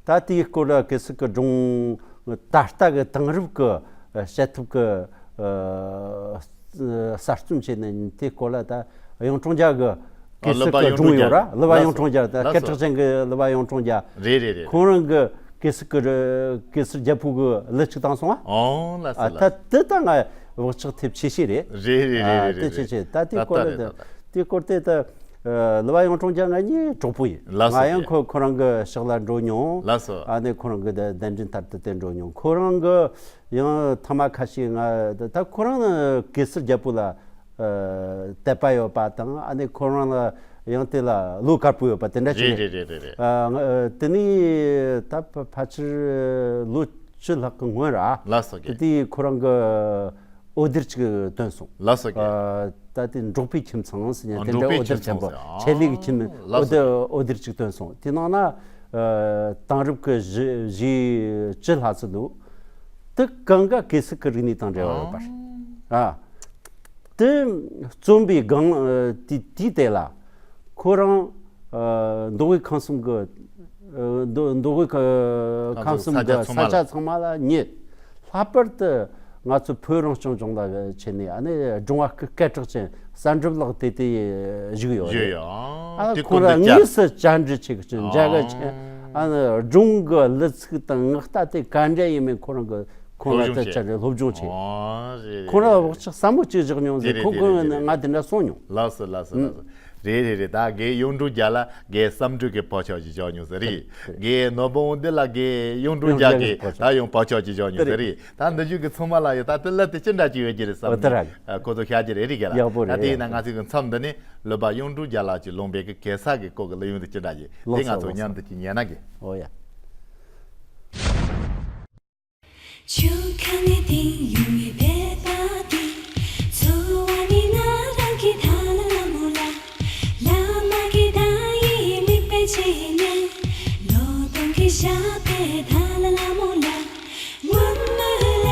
ད་དེའི་སྐོར་ལ་གེ་སར་གྱི་སྒྲུང་ད་ལྟ་གི་དེང་རབས་ཀྱི་བཤད་ཐབས་ཀྱི་གསར་རྩོམ་བྱས་ནས་དེའི་སྐོར་ལ་ད་གཡུང་དྲུང་རྒྱལ་གྱི་གེ་སར་གྱི་སྒྲུང་ཡོད་ར། གླུ་བ་གཡུང་དྲུང་རྒྱལ། ད་སྐད་གྲགས་ཅན་གྱི་གླུ་བ་གཡུང་དྲུང་རྒྱལ། རེད་རེད་རེད། ཁོང་རང་གི་གེ་སར་གྱི་གེ་སར་རྒྱལ་པོ་གི་གླུ་ཅིག་བཏང་སོང་ཨ། ཨོ་ལ་ཨ་སོ་ལ། ད་དེ་ད་ང་བག་ཆགས་ཐེབས་ཆེ་ཤོས་རེད། རེད་རེད་རེད། ཨ་རེད་དེ་རེད་ཆེ་རེད། ཆེ་ད་དེའི་སྐོར་ལ་ད་དེའི་སྐོར་དེ་ད་གླུ་བ་གཡུང་དྲུང་རྒྱལ་ང་གཉིས་གྲོགས་པོ་ཡིན། ལ་སོ་ང་ཡང་རེད། ཁོ་ཁོ་རང་གི་ཕྱག་ལ་འགྲོ་མྱོང་། ལ་སོ། ཨ་ནི་ཁོ་རང་གི་གདན་འདྲེན་ལྟར་དུ་དེ་འགྲོ་མྱོང་། ཁོ་རང་གི་ཡང་ཐ་མ་ཁ་ཤས་ང་ད་ཁོ་རང་ནི་གེ་སར་རྒྱལ་པོ་ལ་དད་པ་ཡོད་པ་དང་། ཨ་ནི་ཁོ་རང་ལ་ཡང་དེ་ལ་བློ་དཀར་པོ་ཡོད་པ་དེ་འདྲ་ཅིག་རེད། རེད་རེད་རེད་རེད། ཨ་ང་དེ་ནས་ད་ཕལ་ཆེར་ལོ་བཅུ་ལྷག་གི་སྔོན་ར། ལ་སོ་དེ་གི། དུས་ཁོ་རང་གི་འོད་སྡེར་ཅིག་བཏོན་སོང་། ལ་སོ་གི། ཨ་ད་དེ་འབྲོག་པའི་ཁྱིམ་ཚང་ཟེར་ནས་དེ་འདྲ་འོད་སྡེར་ཆེན་པོ་ཆེད་ལས་ཀྱི་ཁྱིམ་འོད་སྡེར་འོད་སྡེར་ཅིག་བཏོན་སོང་། དེ་ནང་ན་དེང་རབས་ཀྱི་གཞས་གཞས་བཅུ་ལྷག་ཙམ་འདུག་དེ་གང་ག་གེ་སར་གྱི་རིག་གནས་དང་འབྲེལ་བ་ཡོད་པ་རེད། ཨ། དེ་རྩོམ་པའི་སྒང་དེ་དེའི་ཐད་ལ་ཁོ་རང་མདོ་དབུས་ཁམས་གསུམ་གྱི་མདོ་མདོ་དབུས་ཁམས་གསུམ་གྱི་ས་ཆ་ཚང་མ་ལ་མྱི། ལྷག་པར་དུ་ང་ཚོ་བོད་རང་སྐྱོང་ལྗོངས་ལ་ཕྱིན་ནས་ཨ་ནི་སྒྲུང་བ་སྐད་གྲགས་ཅན་གསར་འགྲུབ་ལགས་དེ་དེ་བཞུགས་ཡོད་རེད། ཨ་ནི་ཁོང་རང་དངོས་སུ་བཅར་འདྲི་བྱེད་ཀྱི་མཇལ་ཁ་བྱེད། ཨ་ནི་སྒྲུང་གི་གླུ་ཚིག་དང་ངག་རྟ་དེ་ག་འདྲ་ཡིན་མིན་ཁོ་རང་གི་ཁོང་ལ་ད་བཅར་རེ་སློབ་སྦྱོང་བྱས། ཁོང་རང་བག་ཆགས་ཟབ་མོ་ཅིག་བཞག་མྱོང་ཟེར་ཁོང་ཁོང་ང་དེ་འདྲ་གསུངས་མྱོང་། ལགས་སོ་ལགས་སོ་ལགས་སོ། རེད་རེད་རེད། ད་རྒན་གཡུང་དྲུང་རྒྱལ་ལ་རྒན་བསམ་གྲུབ་ཀྱི་བག་ཆགས་ཅིག་བཞག་མྱོང་ཟེར་རེད། རྒན་ནོར་བུ་དབང་འདུས་ལ་རྒན་གཡུང་དྲུང་རྒྱལ་གྱི་ད་ཡང་བག་ཆགས་ཅིག་བཞག་མྱོང་ཟེར་རེད། ད་འདི་བཞུགས་ཀྱི་ཚང་མ་ལ་ཡོད་ད་དེ་ལ་དེ་ཅི་འདྲ་ཅིག་ཡོད་ཀྱི་རེད་བསམ་ནས་ཁོ་ཚོ་བཤད་ཀྱི་རེད་རེད་ག་ལ། ད་དེ་ཡིན་ན་ང་ཚོའི་གི་མཚམས་འདི་ནས་གླུ་པ་གཡུང་དྲུང་རྒྱལ་ལགས་ཀྱིས་ལུང་པའི་གི་གེ་སར་གྱི་སྐོར་གྱི་གླུ་དབྱངས་དེ་ཅི་འདྲ་ཅིག་དེ་ང་ཚོ་མཉམ་དུ་ཅིག་ཉན་ན་གི། ཨོ་ཡ། ཆུ་ཁ་ནས་དེང་ཡོང་བའི་བོད་པ་དེ། འཚོ་བ་ནི་ང་རང་གི་ཐ་ལ་ལ་མོ་ལ། བླ་མ་གི་བརྡ་ཡིས་མིག་དཔེ་བྱས་ནས། ལོ་སྟོང་གི་ཞགས་པའི་ཐ་ལ་ལ་མོ་ལ། སྔོན་མོ་ལ་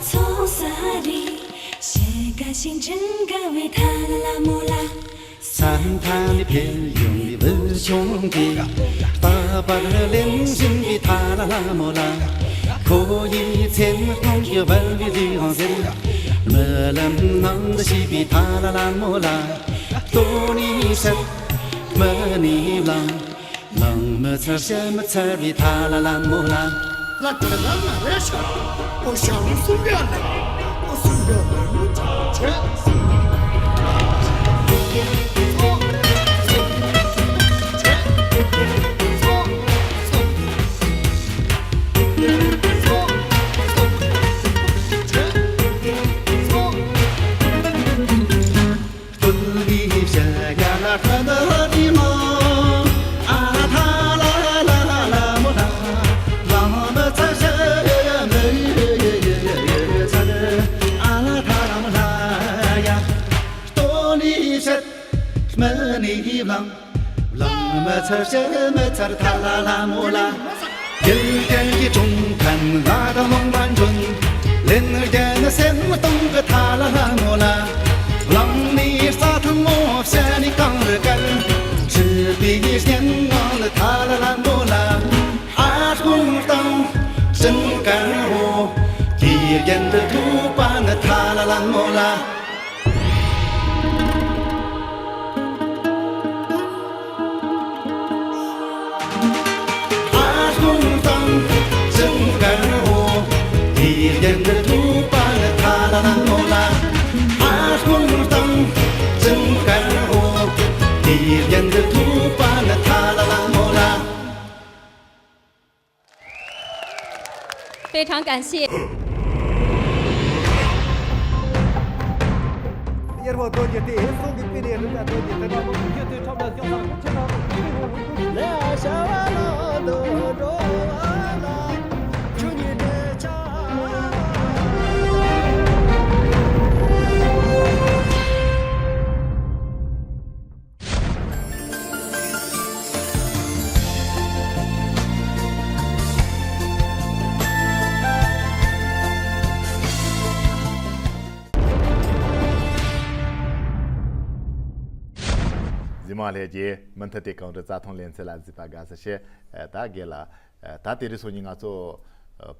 ཚོགས་ས་རེད། ཞལ་དགའ་ཞིང་དྲན་དགའ་བའི་ཐ་ལ་ལ་མོ་ལ། ས་མཐའ་ནས་འཕེལ་ཡོང་བའི་བུ་ཆུང་དེ། རྟག་པར་གླེང་བཞིན་པའི་ཐ་ལ་ལ་མོ་ལ། ཁོ་ཡི་མཚན་ལ་ཁོང་གི་བལ་བའི་ལུས་ཡང་ཟེར། རྨི་ལམ་ནང་དུ་ཤེས་པའི་ཐ་ལ་ལ་མོ་ལ། ལྟོ་ནས་བཤད་མིག་ནས་བླངས། ལང་མི་ཚར་བཤད་མི་ཚར་བའི་ཐ་ལ་ལ་མོ་ལ། ལ་དེ་ལ་ལ་རེ་ཤ། ཨོ་ཞང་སུ་ག་ལ། ཨོ་སུ་ག་ལ་མོ་ཆ་ཆེ། ལང་། ལང་མི་ཚར་ཕྱིར་མི་ཚར་ཐ་ལ་ལ་མོ་ལ། དགེ་རྒན་གྱི་སྒྲུང་མཁན་ང་དང་ལུང་པ་འགྲོན། ལེན་རྒྱན་ནི་སེམས་གཏོང་གི་ཐ་ལ་ལ་མོ་ལ། ལང་ནི་རྩྭ་ཐང་མོ་བྱ་ནི་གངས་རི་བརྒལ། ཁྲིད་པའི་སྙན་ངག་ནི་ཐ་ལ་ལ་མོ་ལ། ཨ་ཁུང་དང་ཅིན་ཀར་འོ། དགེ་རྒན་དུ་ཐུག་པ་ནི་ཐ་ལ་ལ་མོ་ལ། ཨ་ཁུང་དང་ཅིན་ཀར་འོ། དགེ་རྒན་དུ་ཐུག་པ་ནི་ཐ་ལ་ལ་མོ་ལ། ཨ་ཁུང་དང་ཅིན་ཀར་འོ། དགེ་རྒན་དུ་ཐུག་པ་ནི་ཐ་ལ་ལ་མོ་ལ། 非常感谢。 དབྱེར་མེད་རྡོ་རྗེ་སྟེ། གསུང་གི་དཔེ་ནི་རི་དྭགས་རྡོ་རྗེ་དེ་འདྲ་མོ་རྒྱུ་དེ་ཁྲོམ་ལ་ཤོག་ལ་ཁུ་ཆེ་ན་ཁུ་ཆེ་ན་ཁུ་ཆེ་ན། ལས་བྱ་བ་ལ་འདོད་འགྲོ་བ་ལ་ཆུ་ཉིད་འདྲེ་ཆ། གཟིགས་མོ་ལྷན་རྒྱས། མུ་མཐུད་དེ་གངས་རི་རྩྭ་ཐང་ལེ་ཚན་ལ་གཟིགས་པ་དགའ་བསུ་ཞུ། ད་རྒན་ལགས། ད་དེ་རིང་སང་ཉིན་ང་ཚོ་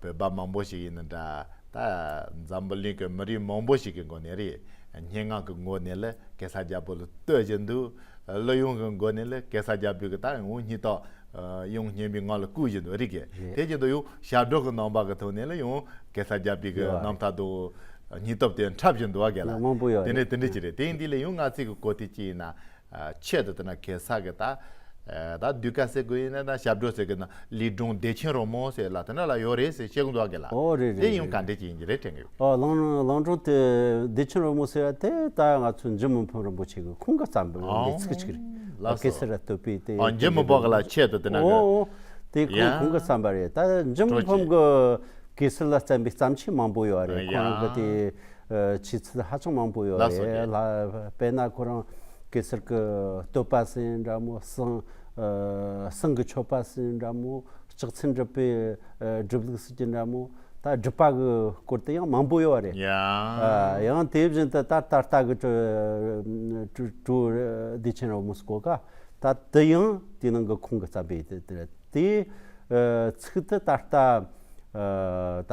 བོད་པ་མང་པོ་ཞིག་ཡིན་ན་འདྲ། ད་འཛམ་བུ་གླིང་གི་མི་རིགས་མང་པོ་ཞིག་གི་ངོས་ནས་རེད། སྙན་ངག་གི་ངོས་ནས་ལ་གེ་སར་རྒྱལ་པོ་ལ་བསྟོད་བཞིན་འདུག། གླུ་དབྱངས་ཀྱི་སྒོ་ནས་ལ་གེ་སར་རྒྱལ་པོའི་གི་ད་ངོ་སྙིང་ཐག་ཡོང་སྙན་པའི་ངག་ལ་བསྐུལ་བཞིན་འདུག་རིག་གི། རེད། དེ་བཞིན་དུ་ཡང་ཞབས་བྲོ་གི་རྣམ་པ་གི་ཐོག་ནས་ལ་ཡང་གེ་སར་རྒྱལ་པོའི་གི་ཡོད་རེད། རྣམ་ཐར་དང་སྙིང་སྟོབས་དེ་འཁྲབ་བཞིན་འདུག་བ་རྒན་ལགས། མང་པོ་ཡོད་དེ་འདྲ་རེད། དེ་འདྲ་ཅིག་རེད། དེ་ཡིན་དུས་ལ་ཡང་ང་ཚོའི་གི་གོ་དེ་ཅི་ཡིན་ན། ཆེད་དུ་དེ་ན་གེ་སར་གི་ད་ད་ཟློས་གར་ཟེར་དགོས་ཡིན་ན་ད་ཞབས་བྲོ་ཟེར་གི་ན་ལི་སྒྲུང་བདེ་ཆེན་རོལ་མོ་ཟེར་ལ་དེ་འདྲ་ལ་ཡོད་རེད་ཟེར་བཤད་གི་འདུག་བ་རྒན་ལགས། ཨོ་རེད་རེད། དེ་ཡང་ག་འདྲ་ཅིག་ཡིན་གྱི་རེད་དྲན་གི་ཡོད། ཨོ་ལང་ལང་སྒྲུང་དེ་བདེ་ཆེན་རོལ་མོ་ཟེར་བ་དེ་ད་ང་ཚོ་འཇུ་མི་ཕམ་རིན་པོ་ཆེ་གི་ཁོང་གི་བརྩམས་པའི་ཨོ་ལེ་ཚིག་ཅིག་རེད། ལགས་སོ། གེ་སར་ལ་བསྟོད་པའི་དེ། ཨ་འཇུ་མི་ཕམ་གི་ལ་ཆེད་དུ་དེ་ན་གི། ཨོ་ཨོ། དེ་ཁོང་ཡ། ཁོང་གི་བརྩམས་པ་རེད། ད་འཇུ་མི་ཕམ་གི་གེ་སར་ལ་བརྩམས་པའི་བརྩམས་ཆོས་མང་པོ་ཡོད་རེད། ཡ། ཁོང་གི་དེ་ཆོས་ཚུལ་ཧ་ཅང་མང་པོ་ཡོད་ལགས་སོ། རེད། ལ་དཔེར་ན་ཁོ་རང་གེ་སར་གི་བསྟོད་པ་ཟེར་འདྲ་མོ། སེང་སེང་གི་མཆོད་པ་ཟེར་འདྲ་མོ། ལྕགས་ཚན་སྒྲུབ་པའི་སྒྲུབ་ལུགས་ཟེར་གྱི་འདྲ་མོ། ད་སྒྲུབ་པ་གི་སྐོར་དེ་ཡང་མང་པོ་ཡོད་རེད། ཡ། ཡང་དེ་བཞིན་དུ་ད་ད་ལྟ་གི་བྲོ་བྲོ་བྲོ་བདེ་ཆེན་རོལ་མོ་སྐོར་ག་ད་དེ་ཡང་དེ་ནང་གི་ཁོང་གི་བརྩམས་པའི་དེ་དེ་དེ་ཚིག་དེ་ད་ལྟ་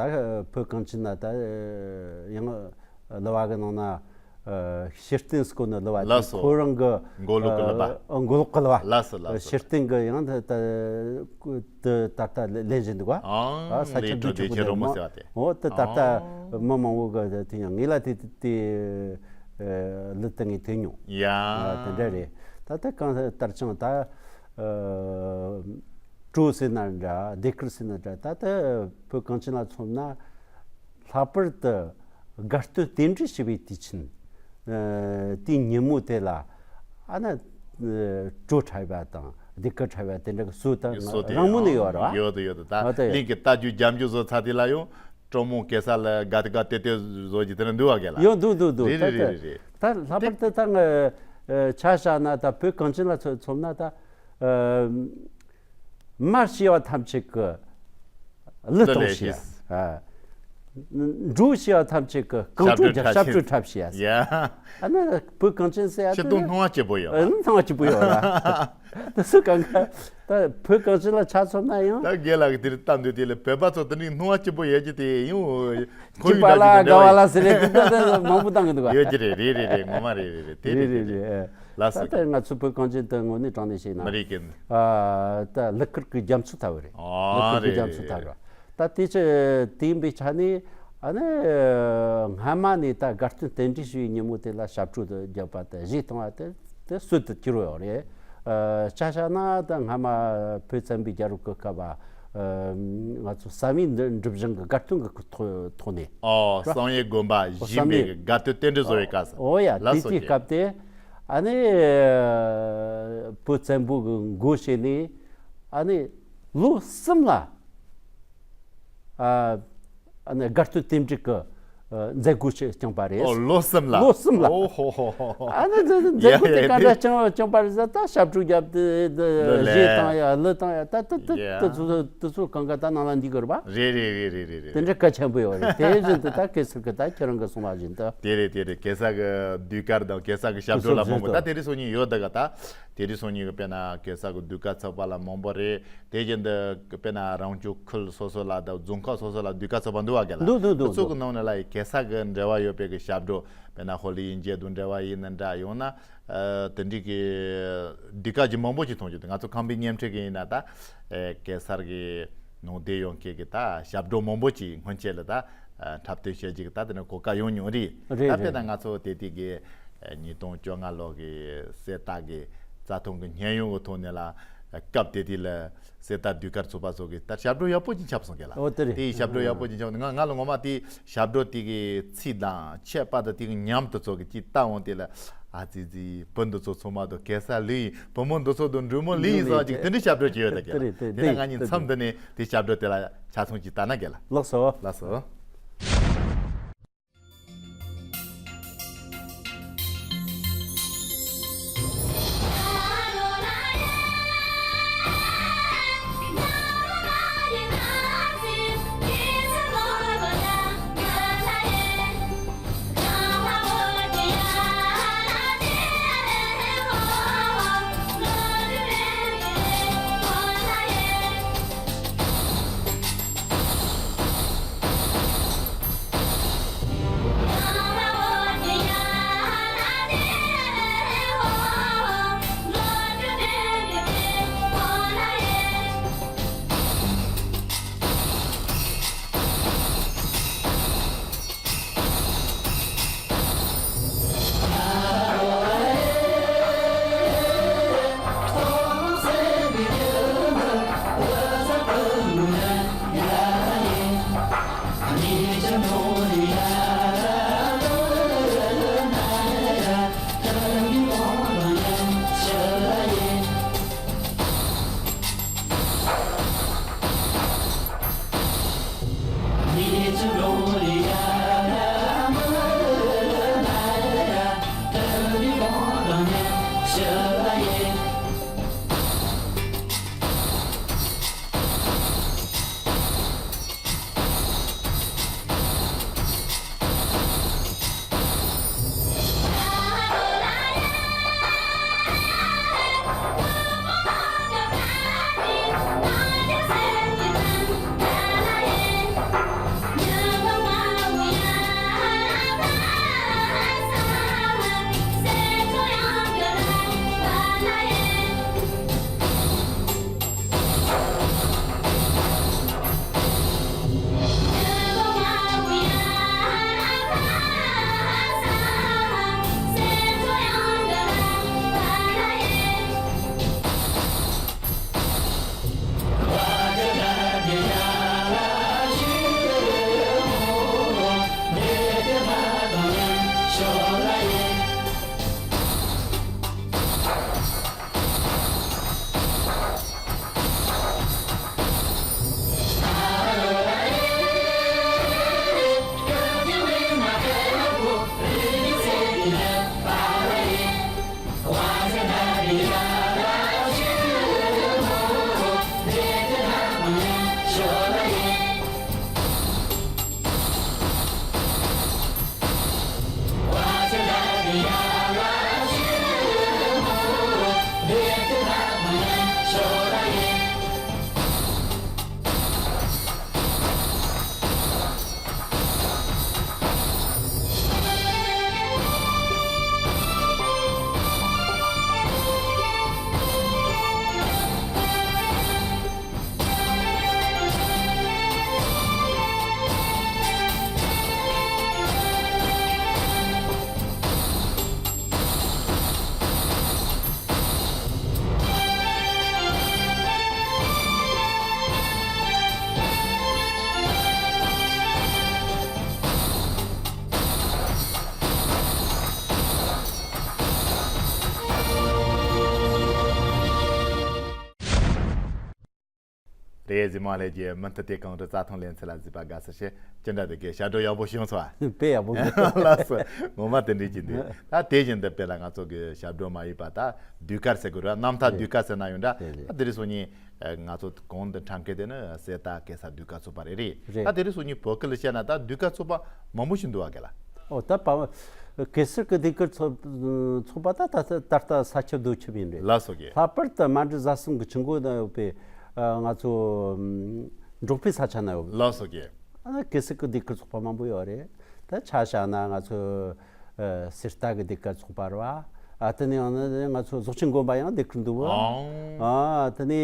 ད་བོད་གངས་ཅན་ན་ད་ཡང་གླུ་བ་གི་ནང་ན་ཤེར་སྟོན་སྐོར་ནི་གླུ་བ་དེ་ལགས་སོ། ཁོ་རང་གི་མགོ་ལོག་གི་གླུ་བ། མགོ་ལོག་གི་གླུ་བ། ལགས་སོ་ལགས་སོ། ཤེར་སྟོན་གི་ཡང་ད་ད་དེ་ད་ལྟ་ལེན་བཞིན་འདུག་བ། ཨང་། ཨ་ས་ཆ་ལི་འདི་གྲོ་བདེ་ཆེན་རོལ་མོ་ཟེར་བ་དེ། འོ་དེ་ད་ལྟ་ཨང་། མི་མང་བོ་གི་དེ་ཡང་ངེད་ལ་དེ་དེ་ལི་ཏི་ངེས་དེ་མྱོང་། ཡ། དེ་འདྲ་རེད། ད་ལྟ་གང་ལྟར་ཀྱང་ད་བྲོ་ཟེར་ན་འདྲ། ཟློས་གར་ཟེར་ན་འདྲ། ད་ལྟ་བོད་གངས་ཅན་ལ་མཚོན་ན་ལྷག་པར་དུ་དགའ་སྟོན་རྟེན་འབྲེལ་ཞུ་བའི་དུས་ཆེན་དེའི་ཉིན་མོ་དེ་ལ། ཨ་ན། བྲོ་འཁྲབ་པ་དང་ཟློས་གར་འཁྲབ་པ་དེ་འདྲ་གི་སྲོལ་དང་སྲོལ་དེ་རང་མོས་ནས་ཡོད་རེད་བ། ཡོད་དོ་ཡོད་དོ། ད་ཨ་དེ་གླིང་གི་རྟ་རྒྱུག་རྒྱབ་རྒྱུག་བཟོ་ཚར་དུས་ལ་ཡང་གྲོགས་མོ་གེ་སར་ལ་དགའ་དེ་དགའ་དེ་དེ་བཟོ་རྒྱུ་དེ་འདྲ་འདུག་བ་རྒན་ལགས། ཡོད་འདུག་འདུག་འདུག། རེད་ད་རེད་རེད་རེད། ད་ལྷག་པར་དུ་ད་ང་ཆ་བཞག་ན་ད་བོད་གངས་ཅན་ལ་མཚོན་ན་ད། མར་ཤེས་པ་ཐམས་ཅད་ཀྱིས་གླུ་གཏོང་ཤེས་ཡ། འགྲོ་ཤེས་པ་ཐམས་ཅད་ཀྱིས་རྐང་བྲོ་རྒྱག་ཞབས་བྲོ་འཁྲབ་ཤེས་ཡ། ཡ། ཨ་ནི་བོད་གངས་ཅན་ཟེར་ཡ་ཁྱེད་དུ་སྣང་བ་སྐྱིད་པོ་ཡོད། ཨ་ནི་སྣང་བ་སྐྱིད་པོ་ཡོད་ར། དེ་སུ་གང་ག་ད་བོད་གངས་ཅན་ལ་ཆ་མཚོན་ན་ཡང་། ད་རྒན་ལགས་ཀྱིས་དེར་ལྟ་འདོད་དེ་ལ་བོད་པ་ཚོ་དེ་འདྲའི་སྣང་བ་སྐྱིད་པོ་ཡོད་ཀྱི་དེ་ཡང་། ཁོར་ཡུག་འདྲ་ཅིག་དེ་འདྲ་བ་ལ་ཟེར་ནས་དེ་ལྟ་མང་པོ་བཏང་གི་འདུག་ག་ཡོད་ཀྱི་རེད། རེད་རེད་རེད། ངོ་མ་རེད་རེད་རེད། དེ་རེད་རེད་རེད། ལགས་སོ། ད་ལྟ་ང་ཚོ་བོད་གངས་ཅན་དུ་དངོས་གནས་དྲང་གནས་བཤད་ན་མི་རིགས་ཀྱི། ཨ་ད་གླུ་གར་གྱི་རྒྱ་མཚོ་ལྟ་བུ་རེད། ཨ་གླུ་གར་གྱི་རེད་རྒྱ་མཚོ་ལྟ་བུ་རེད། ད་དེ་ཆ་དེ་ཡིན་པའི་ཆ་ནས་ཨ་ནི་སྔ་མ་ནས་ད་དགའ་སྟོན་རྟེན་འབྲེལ་ཞུ་བའི་ཉིན་མོ་དེ་ལ་ཞབས་བྲོ་དུ་རྒྱབ་པ་དང་གཞས་གཏོང་བ་དེ་དེ་སྲོལ་དུ་གྱུར་ཡོད་རེད། ཨ་ཆ་བཞག་ན་ད་སྔ་མ་བོད་བཙན་པོའི་རྒྱལ་རབས་ཀྱི་སྐབས་ཨ་ང་ཚོ་བསམ་ཡས་འགྲུབ་སྦྱིན་གྱི་དགའ་སྟོན་གྱི་ཐོག་ཐོག་ནས། ཨོ་བསམ་ཡས་དགོན་པ་བཞེངས་པའི་དགའ་སྟོན་རྟེན་འབྲེལ་བཟོ་བའི་སྐབས་སུ། ཨོ་ཡ། ལགས་སོ། དེ་དུས་སྐབས་དེ་ཨ་ནི་བོད་བཙན་པོ་གི་མགོ་བྱས་ནས་ཨ་ནི་ལོ་གསུམ་ལ་ཨ་ཨ་ནི་དགའ་སྟོན་རྟེན་འབྲེལ་གྱི་ མཛད་སྒོ་ཞིག་བསྐྱངས་པ་རེད། ཨོ། ལོ་གསུམ་ལ། ལོ་གསུམ་ལ། ཨོ་ཧོ་ཧོ་ཧོ་ཧོ། ཨ་ནི་མཛད་སྒོ་དེ་ག་འདྲ་བསྐྱངས་བསྐྱངས་པ་རེད་ཟེར་ན། ད་ཞབས་བྲོ་བརྒྱབ་སྟེ། གླུ་ལེན། གཞས་བཏང་ཡ། གླུ་བཏང་ཡ། ད་ད་ད་ཡ། དེ་ཚོ་དེ་ཚོ་གང་ག་ད་ནང་ལ་འདུས་ཀྱི་རེད་པ། རེད་རེད། དེ་འདྲ་གལ་ཆེན་པོ་ཡོད་རེད། དེ་བཞིན་དུ་ད་གེ་སར་གྱི། ད་ཁྱེད་རང་གིས་གསུངས་པ་བཞིན་དུ། དེ་རེད་དེ་རེད། གེ་སར་གྱི་ཟློས་གར་དང་གེ་སར་གྱི་ཞབས་བྲོ་ལ་མང་པོ། ད་དེ་རིང་སང་ཉིན་ཡོད་ད་ག་ད། དེ་རིང་སང་ཉིན་གྱི་དཔེར་ན་གེ་སར་གྱི་ཟློས་གར་ཚོགས་པ་ལ་མང་པོ་རེད། དེ་བཞིན་དུ་དཔེར་ན་རང་སྐྱོང་ཁུལ་སོ་སོ་ལ་དང་རྫོང་ཁག་སོ་སོ་ལ་ཟློས་གར་ཚོགས་པ་འདུག་བ་ག་ལ། འདུག་འདུག་འདུག་དེ་ཚོ་གི་ནང་ནས་ལ་ཡི་གེ་སར་གྱི་འབྲེལ་བ་ཡོད་པའི་གི་ཞབས་བྲོ། དཔེར་ན་ཧོ་ལི་ཡི་འགྱེད་དང་འབྲེལ་བ་ཡིན་ན་འདྲ། ཡང་ན་ཨ་དེ་འདྲའི་གི་ཟློས་གར་གྱི་མང་པོ་ཞིག་མཐོང་རྒྱུ་འདུག་ང་ཚོ་ཁམས་པའི་བརྙན་འཕྲིན་གི་ཡིན་ན་ད། ཨེ་གེ་སར་གྱི་ནང་བསྡད་ཡོང་མཁན་གྱི་ད་ཞབས་བྲོ་མང་པོ་ཅིག་སྔོན་ཆད་ལ་ད་ཨ་འཁྲབ་སྟོན་བྱེད་ཀྱི་ད་དེ་ནས་གོ་སྐབས་ཡོང་མྱོང་རེད། རེད། ད་དཔེར་རེད། ན་ང་ཚོ་དེ་དུས་ཀྱི་ཨ་ཉིས་སྟོང་བཅོ་ལྔ་ལོ་གི་གསེར་རྟ་གི་རྩ་ཐང་གི་ཉམས་མྱོང་གི་ཐོག་ནས་ལ། སྐབས་དེ་དུས་ལ་གསེར་རྟ་ཟློས་གར་ཚོགས་པ་ཚོ་གི་ད་ཞབས་བྲོ་ཡག་པོ་ཅིག་ཁྱབ་སོང་གི་ལ། ཨོ་དེ་རེད། དེ་ཡི་ཞབས་བྲོ་ཡག་པོ་ཅིག་ཁྱབ། ང་ང་ལ་ངོ་མ་དེ་ཞབས་བྲོ་དེ་གི་ཚིག་དང་ཆད་པ་དང་དེ་གི་ཉམས་དེ་ཚོ་གི་ཅིག་བལྟ་འོང་དེ་ལ། ཨ་ཙི་ཙི། བུ་འདི་ཚོ་ཚང་མ་དང་གེ་སར་ལོས་ཡིན། བུ་མོ་འདི་ཚོ་དང་འབྲུག་མོ་ལོས་ཡིན་ཟེར་ཅིག་དེ་འདྲའི་ཞབས་བྲོ་ཅིག་ཡོད་ད་གི་ལ། དེ་རེད། དེ་དེ་ནས་ང་གཉིས་མཚམས་འདི་ནས་དེ་ཞབས་བྲོ་དེ་ལ་ཆ་ཚང་ཅིག་བལྟ་ན་གི་ལ། ལགས་སོ། ལགས་སོ། དེ་གཟིགས་མོ་ལྷན་རྒྱས། མུ་མཐུད་དེ་གངས་རི་རྩྭ་ཐང་ལེ་ཚན་ལ་གཟིགས་པ་དགའ་བསུ་ཞུ། ཅི་འདྲ་འདུག་གི། ཞབས་བྲོ་ཡག་པོ་བྱུང་སོང་ཨ། དཔེ་ཡག་པོ་འདུག་ལགས་སོ། ངོ་མ་དེ་འདྲ་ཅིག་འདུག་ད་དེ་བཞིན་དུ་དཔེར་ན་ང་ཚོ་གི་ཞབས་བྲོ་མ་ཡིན་པ་ད་ཟློས་གར་ཟེར་དགོས་རེད། རྣམ་ཐར་ཟློས་གར་ཟེར་ན་ཡང་འདྲ། དེ་རེད། ད་དེ་རིང་སང་ཉིན་ཨ་ང་ཚོ་གོང་དུ་འཁྲབ་མཁན་དེ་ནི་གསེར་རྟ་གེ་སར་ཟློས་གར་ཚོགས་པ་རེད། རེད། རེད། ད་དེ་རིང་སང་ཉིན་བོད་ཁུལ་ལ་བཤད་ན་ད་ཟློས་གར་ཚོགས་པ་མང་པོ་ཞིག་འདུག་བ་གི་ལ། ཨོ་ད་པ་གེ་སར་གི་ཟློས་གར་ཚོགས་ཚོགས་པ་ད་ད་ད་ལྟ་ས་ཁྱབ་རྡོ་ཁྱབ་ཡིན་རེད། ལགས་སོ་གི། ལྷག་པར་དུ་མཎྜལ་བཟའ་གསུམ་གི་ཆུ་འགོ་ན་ཡོད་པའི་ཨ་ང་ཚོ་ཨམ་འབྲོག་པའི་ས་ཆ་ན་ཡོད། ལགས་སོ་གི། ཨ་ན་གེ་སར་གི་ཟློས་གར་ཚོགས་པ་མང་པོ་ཡོད་རེད། ད་ཆ་བཞག་ན་ང་ཚོ་ཨ་གསེར་རྟ་གི་ཟློས་གར་ཚོགས་པ་རེད་བ། ཨ་དེ་ནས་ཡང་ན་ང་ཚོ་རྫོགས་ཆེན་དགོན་པ་ཡང་ཟློས་གར་འདུག་བ། ཨང་། ཨ་དེ་ནས་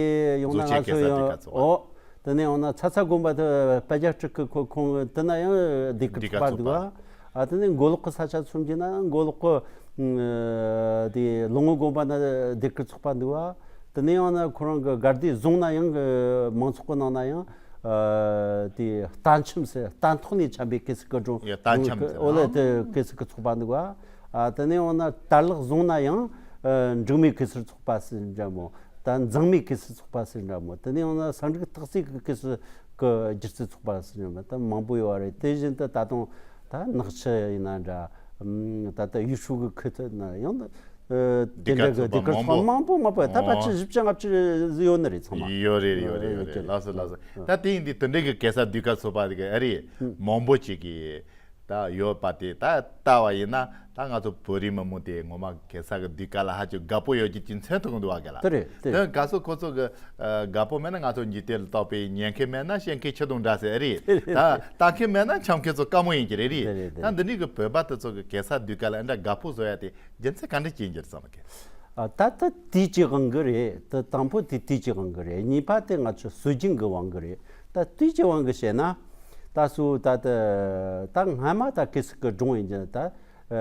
ཡང་ན་རྫོགས་ཆེན་ང་ཚོ་གེ་སར་ཡང་ཟློས་གར་ཚོགས་པ། ཨོ། དེ་ནས་ཡང་ན་ཚ་ཚ་དགོན་པ་དེ་དཔལ་རྒྱལ་སྤྲུལ་སྐུ་ཁོ་ཁོང་དེ་ན་ཡང་ཟློས་གར་ཟློས་གར་ཚོགས་པ་འདུག་བ། ཨ་དེ་ནས་མགོ་ལོག་གི་ས་ཆ་མཚོན་རྒྱུ་ན་མགོ་ལོག་གི་ཨ་དེ་ལོ་ངོ་དགོན་པ་ན་ཟློས་གར་ཚོགས་པ་འདུག་བ། དེ་ནས་ཡང་ན་ཁོ་རང་གི་དགའ་ལྡན་རྫོང་ན་ཡང་གི་མང་ཚོགས་ཀྱི་ནང་ན་ཡང་ཨ་དེ་རྟ་འཆམ་ཟེར། རྟ་ཐོག་ནས་འཆམ་པའི་གེ་སར་གི་སྒྲུང་། ཡ་རྟ་འཆམ་ཟེར། ཨོ་ལེ། ཨང་། དེ་གེ་སར་གི་ཚོགས་པ་འདུག་བ། ཨ་དེ་ནས་ཡང་ན་དར་ལག་རྫོང་ན་ཡང་ཨ་འབྲུག་མོའི་གེ་སར་ཚོགས་པ་ཟེར་འདྲ་མོ། ད་མཛངས་མའི་གེ་སར་ཚོགས་པ་ཟེར་འདྲ་མོ། དེ་ནས་ཡང་ན་སང་འབྲུག་སྟག་རྩེ་གི་གེ་སར་གི་སྒྱུ་རྩལ་ཚོགས་པ་ཟེར་འདྲ་མོ། ད་མང་པོ་ཡོད་རེད། དེ་བཞིན་དུ་ད་དུང་ད་ནག་ཆུ་ཡིན་ན་འདྲ། ཨམ་ད་ལྟ་ཡུལ་ཤུལ་གི་ཁུལ་དུ་ན་ཡང་ད་ཨ་ཟློས་གར་ཚོགས་པ་ཟློས་གར་ཚོགས་པ་མང་པོ། མང་པོ་མང་པོ། ད་ཕལ་ཆེར་ཨོ་བཞི་བཅུ་ལྔ་བཅུ་ཡོད་ནི་རེད་ཚང་མ། ཡོད་རེད། ཡོད་རེད། ཡོད་རེད། ལགས་སོ། ལགས་སོ། ཨ་ད་དེ་ཡིན་དུས་དེ་འདྲའི་གི་གེ་སར་ཟློས་གར་ཚོགས་པ་དེ་གི་ཨ་རེད། ཨུ་མང་པོ་ཅིག་གི་ད་ཡོད་པ་དེ་ད་ལྟ་བ་ཡིན་ན་ད་ང་ཚོ་བོད་རིགས་མི་མང་དེ་ངོ་མ་གེ་སར་གི་ཟློས་གར་ལ་ཧ་ཅང་དགའ་པོ་ཡོད་རྒྱུ་དེ་མཚོན་ཐུབ་ཀྱི་འདུག་བ་གི་ལ། དེ་རེད། དེ་རེད། དེ་ག་ཚོད་ཁོ་ཚོ་གི་ཨ་དགའ་པོ་མེད་ན་ང་ཚོ་འཇིག་རྟེན་ལ་གཏོགས་པའི་ཉན་མཁན་མེད་ན་བཤད་མཁན་ཆུ་དང་འདྲ་ཟེར་ཨ་རེད། ད་ལྟ་མཁན་མེད་ན་འཆམ་མཁན་ཚོ་དཀའ་མོ་ཡིན་གྱི་རེད། རེད། རེད། རེད། ད་འདི་འདྲའི་གི་བོད་པ་དེ་ཚོ་གི་གེ་སར་ཟློས་གར་ལ་ཨ་འདྲ་དགའ་པོ་བཟོ་ཡ་དེ་རྒྱུ་མཚན་ག་འདྲ་ཅིག་ཡིན་གྱི་རེད་བསམ་གི། ཨ་ད་ལྟ་དུས་ཀྱི་དབང་གིས་རེད། དེ་དང་པོ་དེ་དུས་ཀྱི་དབང་གིས་རེད། གཉིས་པ་དེ་ང་ཚོ་སྲོལ་རྒྱུན་གྱི་དབང་གིས་རེད། ད་དུས་ཀྱི་དབང་གིས་བཤད་ན་ད་སུ་ད་ད་ད་སྔ་མ་ད་གེ་སར་གི་སྒྲུང་ཡིན་གྱི་ད་ཨ་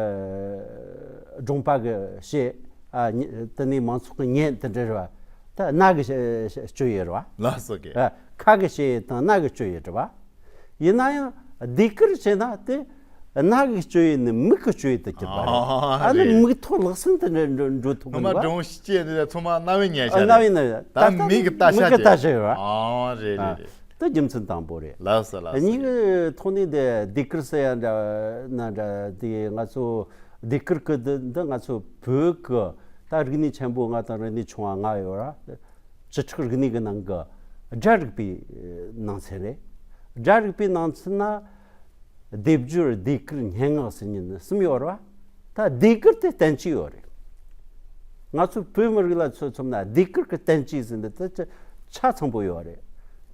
སྒྲུང་པ་གིས་བཤད། ཨ་ཉི་དེ་ནས་མང་ཚོགས་ཀྱིས་ཉན་དེ་འདྲ་རེད་བ། ད་སྣ་གིས་བཤད་བཤད་བཅོས་ཡས་རེད་བ། ལགས་སོ་གི། ཨ་ཁ་གིས་བཤད་ཡས་དང་སྣ་གིས་བཅོས་ཡས་རེད་བ། ཡིན་ན་ཡང་ཟློས་གར་བྱས་ན་དེ་སྣ་གིས་བཅོས་ཡས་ནི་མིག་གིས་བཅོས་ཡས་དུ་གྱུར་པ་རེད། ཨ་ཨ་ནི་རེད། མིག་ཐོག་ལག་ཟིན་དུ་འགྲོ་འགྲོ་འགྲོ་ཐུབ་ངོ་གི་མ་འདུག་བ། སྒྲུང་བཤད་ནི་ཚང་མ་རྣ་བས་ཉན་ཤག་ཨ་རྣ་བས་ཉན་ཤག་ད་ད་ལྟ་མིག་གིས་ལྟ་ཤག་མིག་གིས་ལྟ་ཤག་ཡོད་ར། ཨ་རེད་རེད་རེད། ད་རྒྱུ་མཚན་དང་པོ་རེད། ལགས་སོ་ལགས་སོ། གཉིས་ཀྱི་ཐོག་ནས་དེ་ཟློས་གར་ཟེར་ཡ་འདྲ་ན་འདྲ་དེ་ང་ཚོ་ཟློས་གར་གི་འདི་འདི་ང་ཚོ་བོད་གི་ད་རིག་གནས་ཆེན་པོ་ལྔ་དང་རིག་གནས་ཆུང་བ་ལྔ་ཡོད་ར། བཅུ་ཕྲག་རིག་གནས་ཀྱི་ནང་གི་སྒྲ་རིག་པའི་ནང་ཚན་རེད། སྒྲ་རིག་པའི་ནང་ཚན་ན་སྡེབ་སྦྱོར་ཟློས་གར་སྙན་ངག་ཟེར་མཁན་གསུམ་ཡོད་རེད་བ། ད་ཟློས་གར་དེ་བསྟན་བཅོས་ཡོད་རེད། ང་ཚོ་བོད་མི་རིགས་ལ་ཚོ་མཚོན་ན་ཟློས་གར་གྱི་བསྟན་བཅོས་ཟེར་འདི་དེ་ཆ་ཆ་ཚང་པོ་ཡོད་རེད།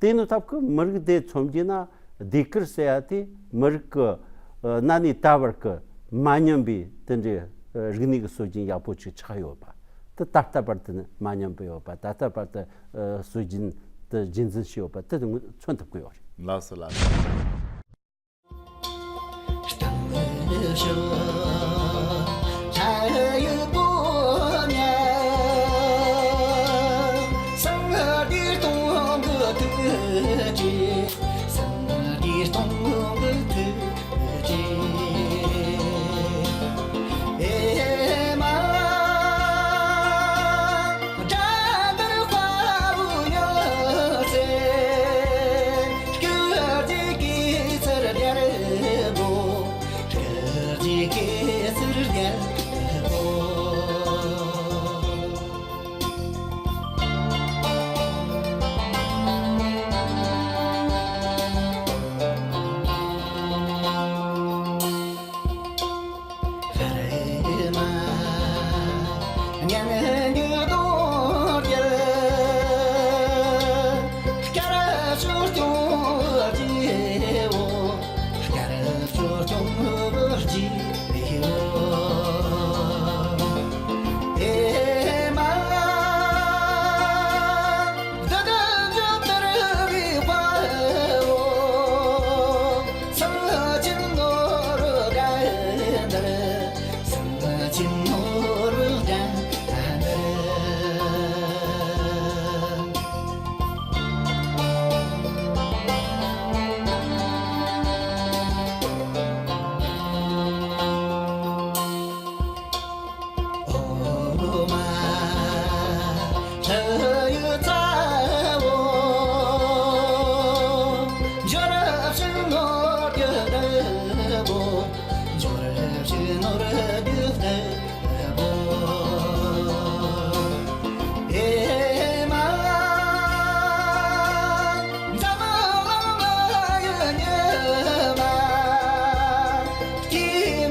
དེ་ནི་ཐབས་ཀྱི་མི་རིགས་དེ་མཚོན་རྒྱུ་ན་ཟློས་གར་ཟེར་ཡ་དེ་མི་རིགས་ཀྱི་ཨ་གནའ་ནས་ད་བར་གྱི་མ་ཉམས་པའི་དེ་འདྲའི་ཨ་རིག་གནས་ཀྱི་སྲོལ་རྒྱུན་ཡག་པོ་ཅིག་ཆགས་ཡོད་པ། དེ་ད་ལྟ་བར་དུ་ནི་མ་ཉམས་པ་ཡོད་པ། ད་ལྟ་བར་དུ་ཨ་སྲོལ་རྒྱུན་དེ་རྒྱུན་འཛིན་བྱས་ཡོད་པ་དེ་དེ་མཚོན་ཐུབ་ཀྱི་ཡོད་རེད། ལགས་སོ་ལགས་སོ།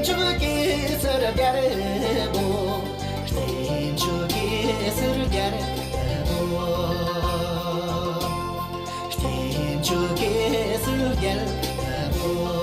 མཆོག་གེ་སར་རྒྱལ་པོ། བསྟན་མཆོག་གེ་སར་རྒྱལ་པོ། བསྟན་མཆོག་གེ་སར་རྒྱལ་པོ།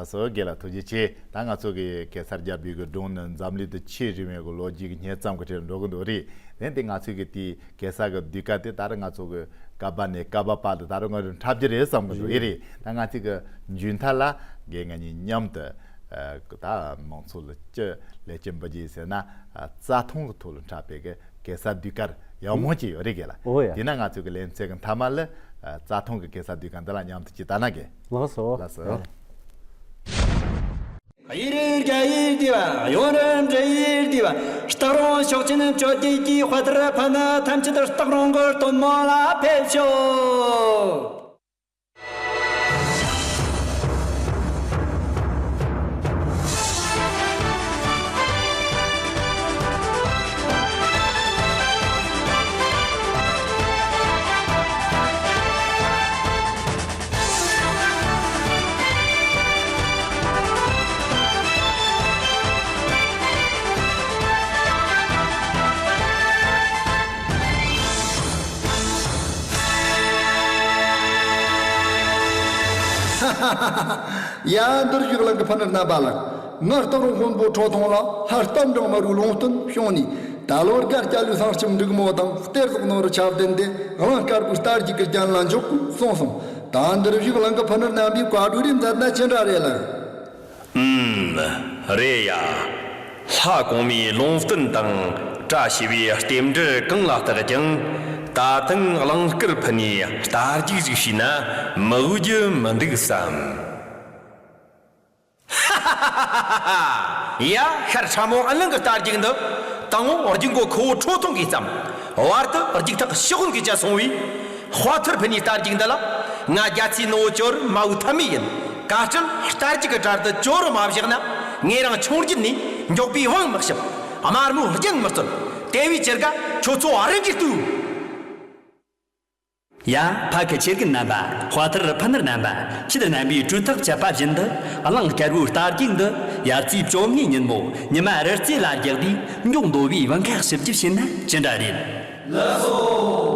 ལགས་སོ། རྒན་ལགས་ཐུགས་རྗེ་ཆེ། ད་ང་ཚོ་གི་གེ་སར་རྒྱལ་པོའི་གི་སྒྲུང་ནི་འཛམ་གླིང་དུ་ཆེས་རིང་བའི་གི་ལོ་རྒྱུས་ཀྱི་སྙན་རྩོམ་གྱི་གྲས་ལ་འགྲོ་གི་འདུག་རེད། དེ་ནས་དེ་ང་ཚོའི་གི་དེའི་གེ་སར་གི་ཟློས་གར་དེ་ད་རེས་ང་ཚོ་གི་ཀ་པ་ནས་ཀ་པ་བར་དུ་ད་རུང་ང་ཚོ་འཁྲབ་རྒྱུ་རེད་བསམ་གི་འདུག་ཨེ་རེད། ད་ང་ཚོའི་གི་མཇུག་མཐའ་ལ་རྒན་ང་གཉིས་མཉམ་དུ་ཨ་ད་མང་ཚོགས་ལ་ཅི་ལེགས་སྐྱེས་འབུལ་རྒྱུ་ཡིན་ཟེར་ན། ཨ་རྩྭ་ཐང་གི་ཐོག་ལ་འཁྲབ་པའི་གི་གེ་སར་ཟློས་གར་ཡག་མོ་ཅིག་ཡོད་རེད་རྒན་ལགས། ཨོ་ཡ། དེས་ན་ང་ཚོའི་གི་ལེ་ཚན་གི་མཐའ་མ་ལ་ཨ་རྩྭ་ཐང་གི་གེ་སར་ཟློས་གར་འདི་ལ་མཉམ་དུ་ཅིག་ལྟ་ན་རྒན། ལགས་སོ། ལགས་སོ། ཡེ་རེ་རྒྱ་ཡེ་བདེ་བ། ཡོང་རེ་འདྲེ་ཡེ་བདེ་བ། སྟག་རོང་ཕྱོགས་ཆེན་བཅོ་བརྒྱད་ཀྱི་དཔའ་དར་ཕ་ན་ཐམས་ཅད་སྟག་རོང་གི་སྟོན་མོ་ལ་ཕེབས་ཤོག། ཡ། འདིར་བཞུགས་གླིང་གི་ཕུ་ནུ་རྣམ་པ་ལགས། ང་སྟག་རོང་དཔོན་པོ་ཁྲོ་ཐུང་ལ་ལྷ་རྟ་འབྲང་མ་རུ་ལུང་བསྟན་བྱུང་ནས། ད་ལོར་སྒར་སྐྱ་ལུས་ཚང་ཁྱིམ་འབྲུག་མོ་དང་གཏེར་སོགས་ནང་རུ་ཆ་བསྟན་ཏེ། གླིང་དཀར་པོའི་རྟ་རྒྱུག་གི་རྒྱན་ལ་འཇོག་གོ་གསུངས་སོང་། ད་འདིར་བཞུགས་གླིང་གི་ཕུ་ནུ་རྣམ་པས་བཀའ་སྒྲུབ་རེ་མཛད་ན་ཅི་འདྲ་རེད་ལགས། ཨུམ། རེད་ཡ། ལྷ་གོང་མའི་ལུང་བསྟན་དང་བཀྲ་ཤིས་པའི་རྟེན་འབྲེལ་གང་ལ་བརྟགས་ཀྱང་། ད་ཐེངས་གླིང་དཀར་ཕུ་ནུས་རྟ་རྒྱུག་ཅིག་བྱས་ན་མི་འོས་རྒྱུ་མི་འདུག་བསམ། ཡ། ཤར་ཁྲ་མོ་གླིང་གི་རྟ་རྒྱུག་འདི་དང་པོ་རྒྱུག་མགོ་ཁོ་བོ་ཁྲོ་ཐུང་གིས་བརྩམས། བར་དུ་རྒྱུག་ཐག་ཤོག་གུ་གིས་བཅད་སོང་བས། དཔའ་ཐུར་ཕུ་ནུའི་རྟ་རྒྱུག་འདི་ལ་ང་རྒྱལ་ཚའི་ནོ་ཅོར་མ་བུ་ཐ་མི་ཡིན། ཀ་སྤྲུལ་རྟ་རྒྱུག་གི་གྲལ་དུ་ཅོ་རུ་མ་བཞག་ན། ངེད་རང་ཆུང་རྒྱུད་ནས་མགྱོགས་པའི་དབང་མི་ཞིབ། དམར་མོའི་རྒྱན་མི་རྩོད། དེ་བས་ཇི་དགའ་ཁྱོད་ཚོ་རང་གིས་ལྟོས། ཡ། ཕ་ཁུ་ཆེ་རྒན་རྣམ་པ། དཔའ་ཐུར་ཕུ་ནུ་རྣམ་པ། ཁྱེད་རྣམ་པས་གྲོས་ཐག་བཅད་པ་བཞིན་དུ། གླིང་དཀར་པོའི་རྟ་རྒྱུག་འདི་ཡར་ཚེས་བཅོ་ལྔའི་ཉིན་མོ་ཉི་མ་རི་རྩེ་ལ་རྒྱག་དུས་མགྱོགས་འདོད་པའི་དབང་ཁ་ཞིབ་རྒྱུ་བྱས་ན་ཅི་འདྲ་རེད། ལགས་སོ།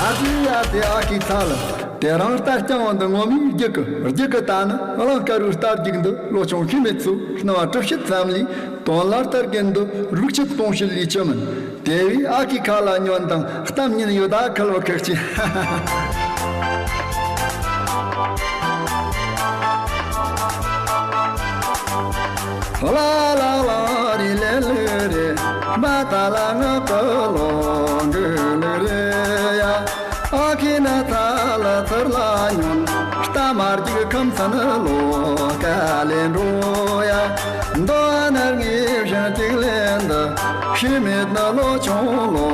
ཨ་ཙི་ཡ། དེ་ཨ་ཁུའི་ཚ་ལ། དེ་རིང་རྟ་རྐྱང་བ་འདི་ངོ་མའི་རྒྱུག་གི་རྒྱུག་གི། ད་ནི་གླིང་དཀར་པོའི་རྟ་རྒྱུག་འདི་ལོ་ཆུང་ཤི་མེད་ཚོས་སྣང་བ་གྲུབ་བྱེད་ཙམ་ལས་དོན་ལ་ལྟར་གི་འདི་རིག་བྱེད་སྟོང་བྱེད་ལས་ཆེ་མིན། དེ་བས་ཨ་ཁུའི་ཁ་ལ་ཉོན་དང་གཏམ་ཉན་ཡོད་ད་ཁལ་བ་ཁེག་ཅིང་། ལ་ལ་ལ་རི་ལེ་ལི་རེ། མ་ད་ལ་ང་ཀ་ལོ་འགྲུལ་ལི་རེ་ཡ། ཨ་ཁི་ན་ཐ་ལ་ཚར་ལ་ཉོན། རྟ་མར་གྱི་ཁམས་ཚན་ལོ་ཀ་ལེ་འགྲོ་ཡ། མདོ་ནར་ངེས་བཞིན་གཅིག་ལེན་འདི། ཤི་མེད་ན་ལོ་ཆུང་ལོ་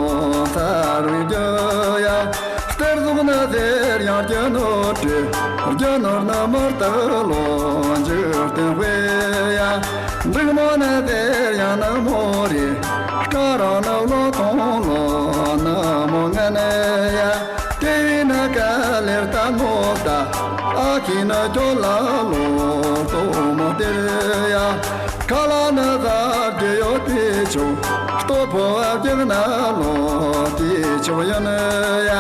ཚར་རུ་རྒྱུ་ཡ། གཏེར་ཟུག་ནི་ཟེར་ཡང་རྒྱུ་ནོར་བྲི། རྒྱུ་ནོར་ནི་མར་དག་ལོ་འཇིག་རྟེན་དཔེ་ཡ། འབྲུག་མོ་ནི་ཟེར་ཡང་ནག་མོ་རེད། སྐྲ་རང་ནི་ལོ་ཐོང་ལོ་ནག་མོ་ངན་ཡ། དེ་བས་ན་ཀ་ལེར་ལྟ་མོ་ལྟ། ཨ་ཁི་ནི་ཁྱོད་ལ་ལོ་ལྟོ་མོ་སྟེར་ཡ། ཁ་ལ་ནི་ཟ་རྒྱུ་ཡོད་དེ་ཆོག་སྟོད་ཕོ་བ་རྒྱག་ན་ལོ་དེ་ཆོག་ཡོད་ནི་ཡ།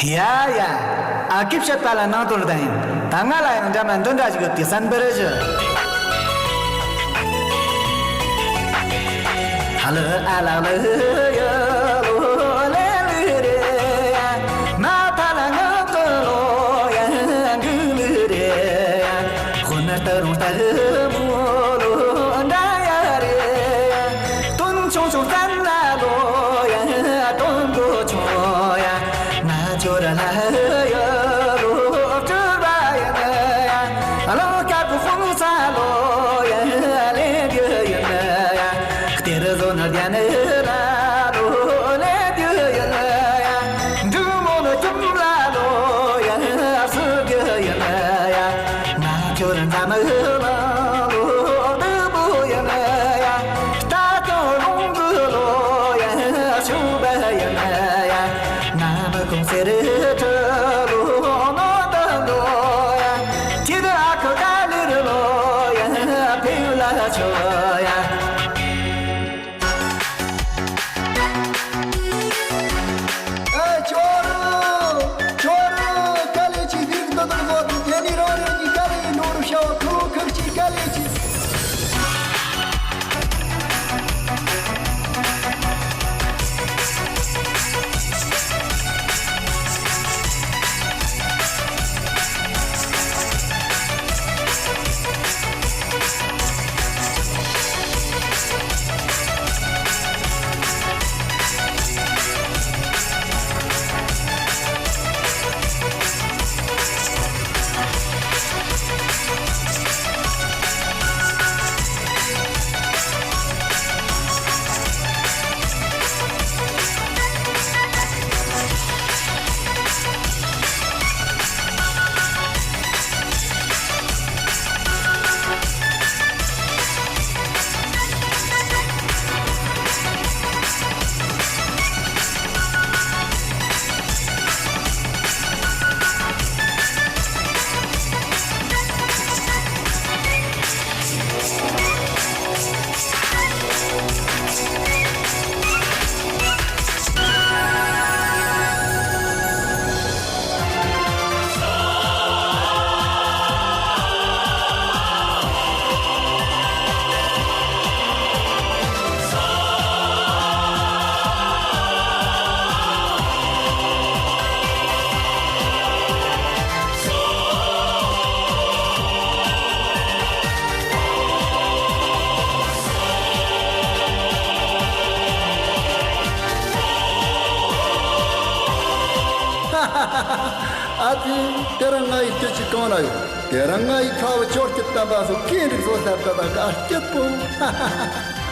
ཡ་ཡ། ཨ་ཀི་བཤད་པ་ལ་ནང་དོན་དང་ཡིན། ད་ང་ལ་ཡང་འདྲ་མ་འདི་འདྲ་ཞིག་ཡོད་དེ་བསམ་པར་ཞུ། ཧ་ལོ་ཨ་ལ་ལ་ཡ་ལོ་ལེ་ལི་རེ་ཡ། མ་ཐ་ལ་ང་ཀ་ལོ་ཡ་འགུ་ལི་རེ་ཡ། ཧོ་ན་ཏ་རུང་ཏ་མོ་ལོ་འདྲ་ཡ་རེ་ཡ། སྟོན་ཆུང་ཆུང་ཙམ་ལ་ལོ་ཡ་སྟོན་གོ་ཆུང་ཡ། ང་ཁྱོད་ལ་ཡ་ལོ་སྤྲུལ་བ་ཡིན་ཡ། ལོ་དཀར་པོ་ཧྥུང་ས་ལོ་ཡ་ལེན་རྒྱུ་ཡིན་ཡ། གཏེར་བཟོ་ན་རྒྱ་ནི་ལ་ལོ་ལེན་རྒྱུ་ཡིན་ཡ། འབྲུག་མོ་ལོ་ཁྱིམ་ལ་ལོ་ཡ་སུ་རྒྱུ་ཡིན་ཡ། ང་ཁྱོད་འཛམ་གླིང་ལ་ལོ་སྟུག་པོ་ཡིན་ཡ། རྟ་སྐྱོང་ལུང་གི་ལོ་ཡ་ཤུག་པ་ཡིན་ཡ། ང་མི་ཁོང་སེ་རི་ཁྲི་ལོ་ནོ་ཏ་ལོ་ཡ། ཁྱེད་ཨ་ཁུ་ཀ་ལི་རི་ལོ་ཡ་ཕེ་ལ་ཆོ་ཡ། ཨེ་ཁྱོད་རང་ཁྱོད་རང་དཀའ་ལས་ཆེ་ཟིག་ཏུ་ཏུ་བཟོ་དུ་དེ་ནི་རང་རེ་གཉིས་དཀའ་ལས་ཡིན་ནོ་རུ་ཤོག་ཁུ་ཁུ་ཅིག་དཀའ་ལས་ཆེ། ཨ་ཙི། དེ་རིང་ང་ཡི་སྐྱིད་ཅིག་གང་ན་ཡོད། དེ་རིང་ང་ཡི་ཁ་བ་ཅོར་སྐྱིད་བསྟན་པ་སོགས་སྐད་རིགས་སོགས་ལྟར་ད་ད་ག་སྐྱིད་པོ།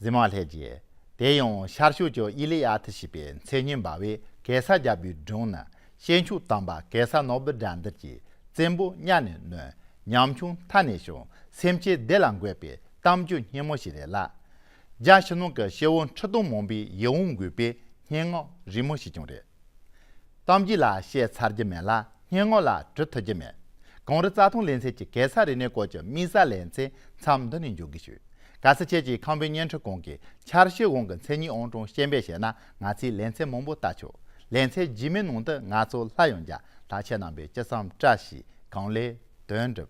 གཟིགས་མོ་ལྷན་རྒྱས། དེ་ཡང་ཤར་ཕྱོགས་ཀྱི་ཨི་ལི་ཨ་ཐི་ཞེས་པའི་མཚན་སྙན་འབར་བའི་གེ་སར་རྒྱལ་པོའི་སྒྲུང་ནི། ཤེས་མཆོག་དམ་པ་གེ་སར་ནོར་བུ་དགྲ་འདུལ་གྱིས་བཙན་པོ་གཉའ་ནས་གནོན། ཉམ་ཆུང་མཐའ་ནས་ཕྱུང་། སེམས་ཅན་བདེ་ལ་འགོད་པའི་གཏམ་རྒྱུད་སྙན་མོ་ཞིག་རེད་ལ། རྒྱ་ཕྱི་ནང་གི་སྐྱེ་བོ་ཁྲི་སྟོང་མང་པོའི་ཡིད་དབང་འགུག་པའི་སྙན་ངག་རིང་མོ་ཞིག་ཀྱང་རེད། གཏམ་རྒྱུད་ལ་བཤད་ཚར་རྒྱུ་མེད་ལ། སྙན་ངག་ལ་བྲི་ཐུབ་རྒྱུ་མེད། གངས་རི་རྩྭ་ཐང་ལེ་ཚན་གྱི་གེ་སར་རིག་གནས་སྐོར་གྱི་དམིགས་བསལ་ལེ་ཚན་མཚམས་འདི་ནས་འཇོག་གི་ཞུ། གལ་སྲིད་ཁྱེད་ཀྱིས་ཁམས་པའི་བརྙན་འཕྲིན་ཁང་གི་འཆར་གཞིའི་དབང་གི་མཚན་ཉིད་ཨང་གྲངས་སྐྱེལ་འདྲེན་བྱས་ན། ང་ཚོས་ལེ་ཚན་མང་པོ་ལྟ་ཆོག་ལེ་ཚན་རྗེས་མའི་ནང་དུ་ང་ཚོ་སླར་ཡང་མཇལ། ད་ཁྱེད་རྣམ་པས་ཅི་བསམ་བཀྲ་ཤིས། གང་ལེགས་དོན་འགྲུབ།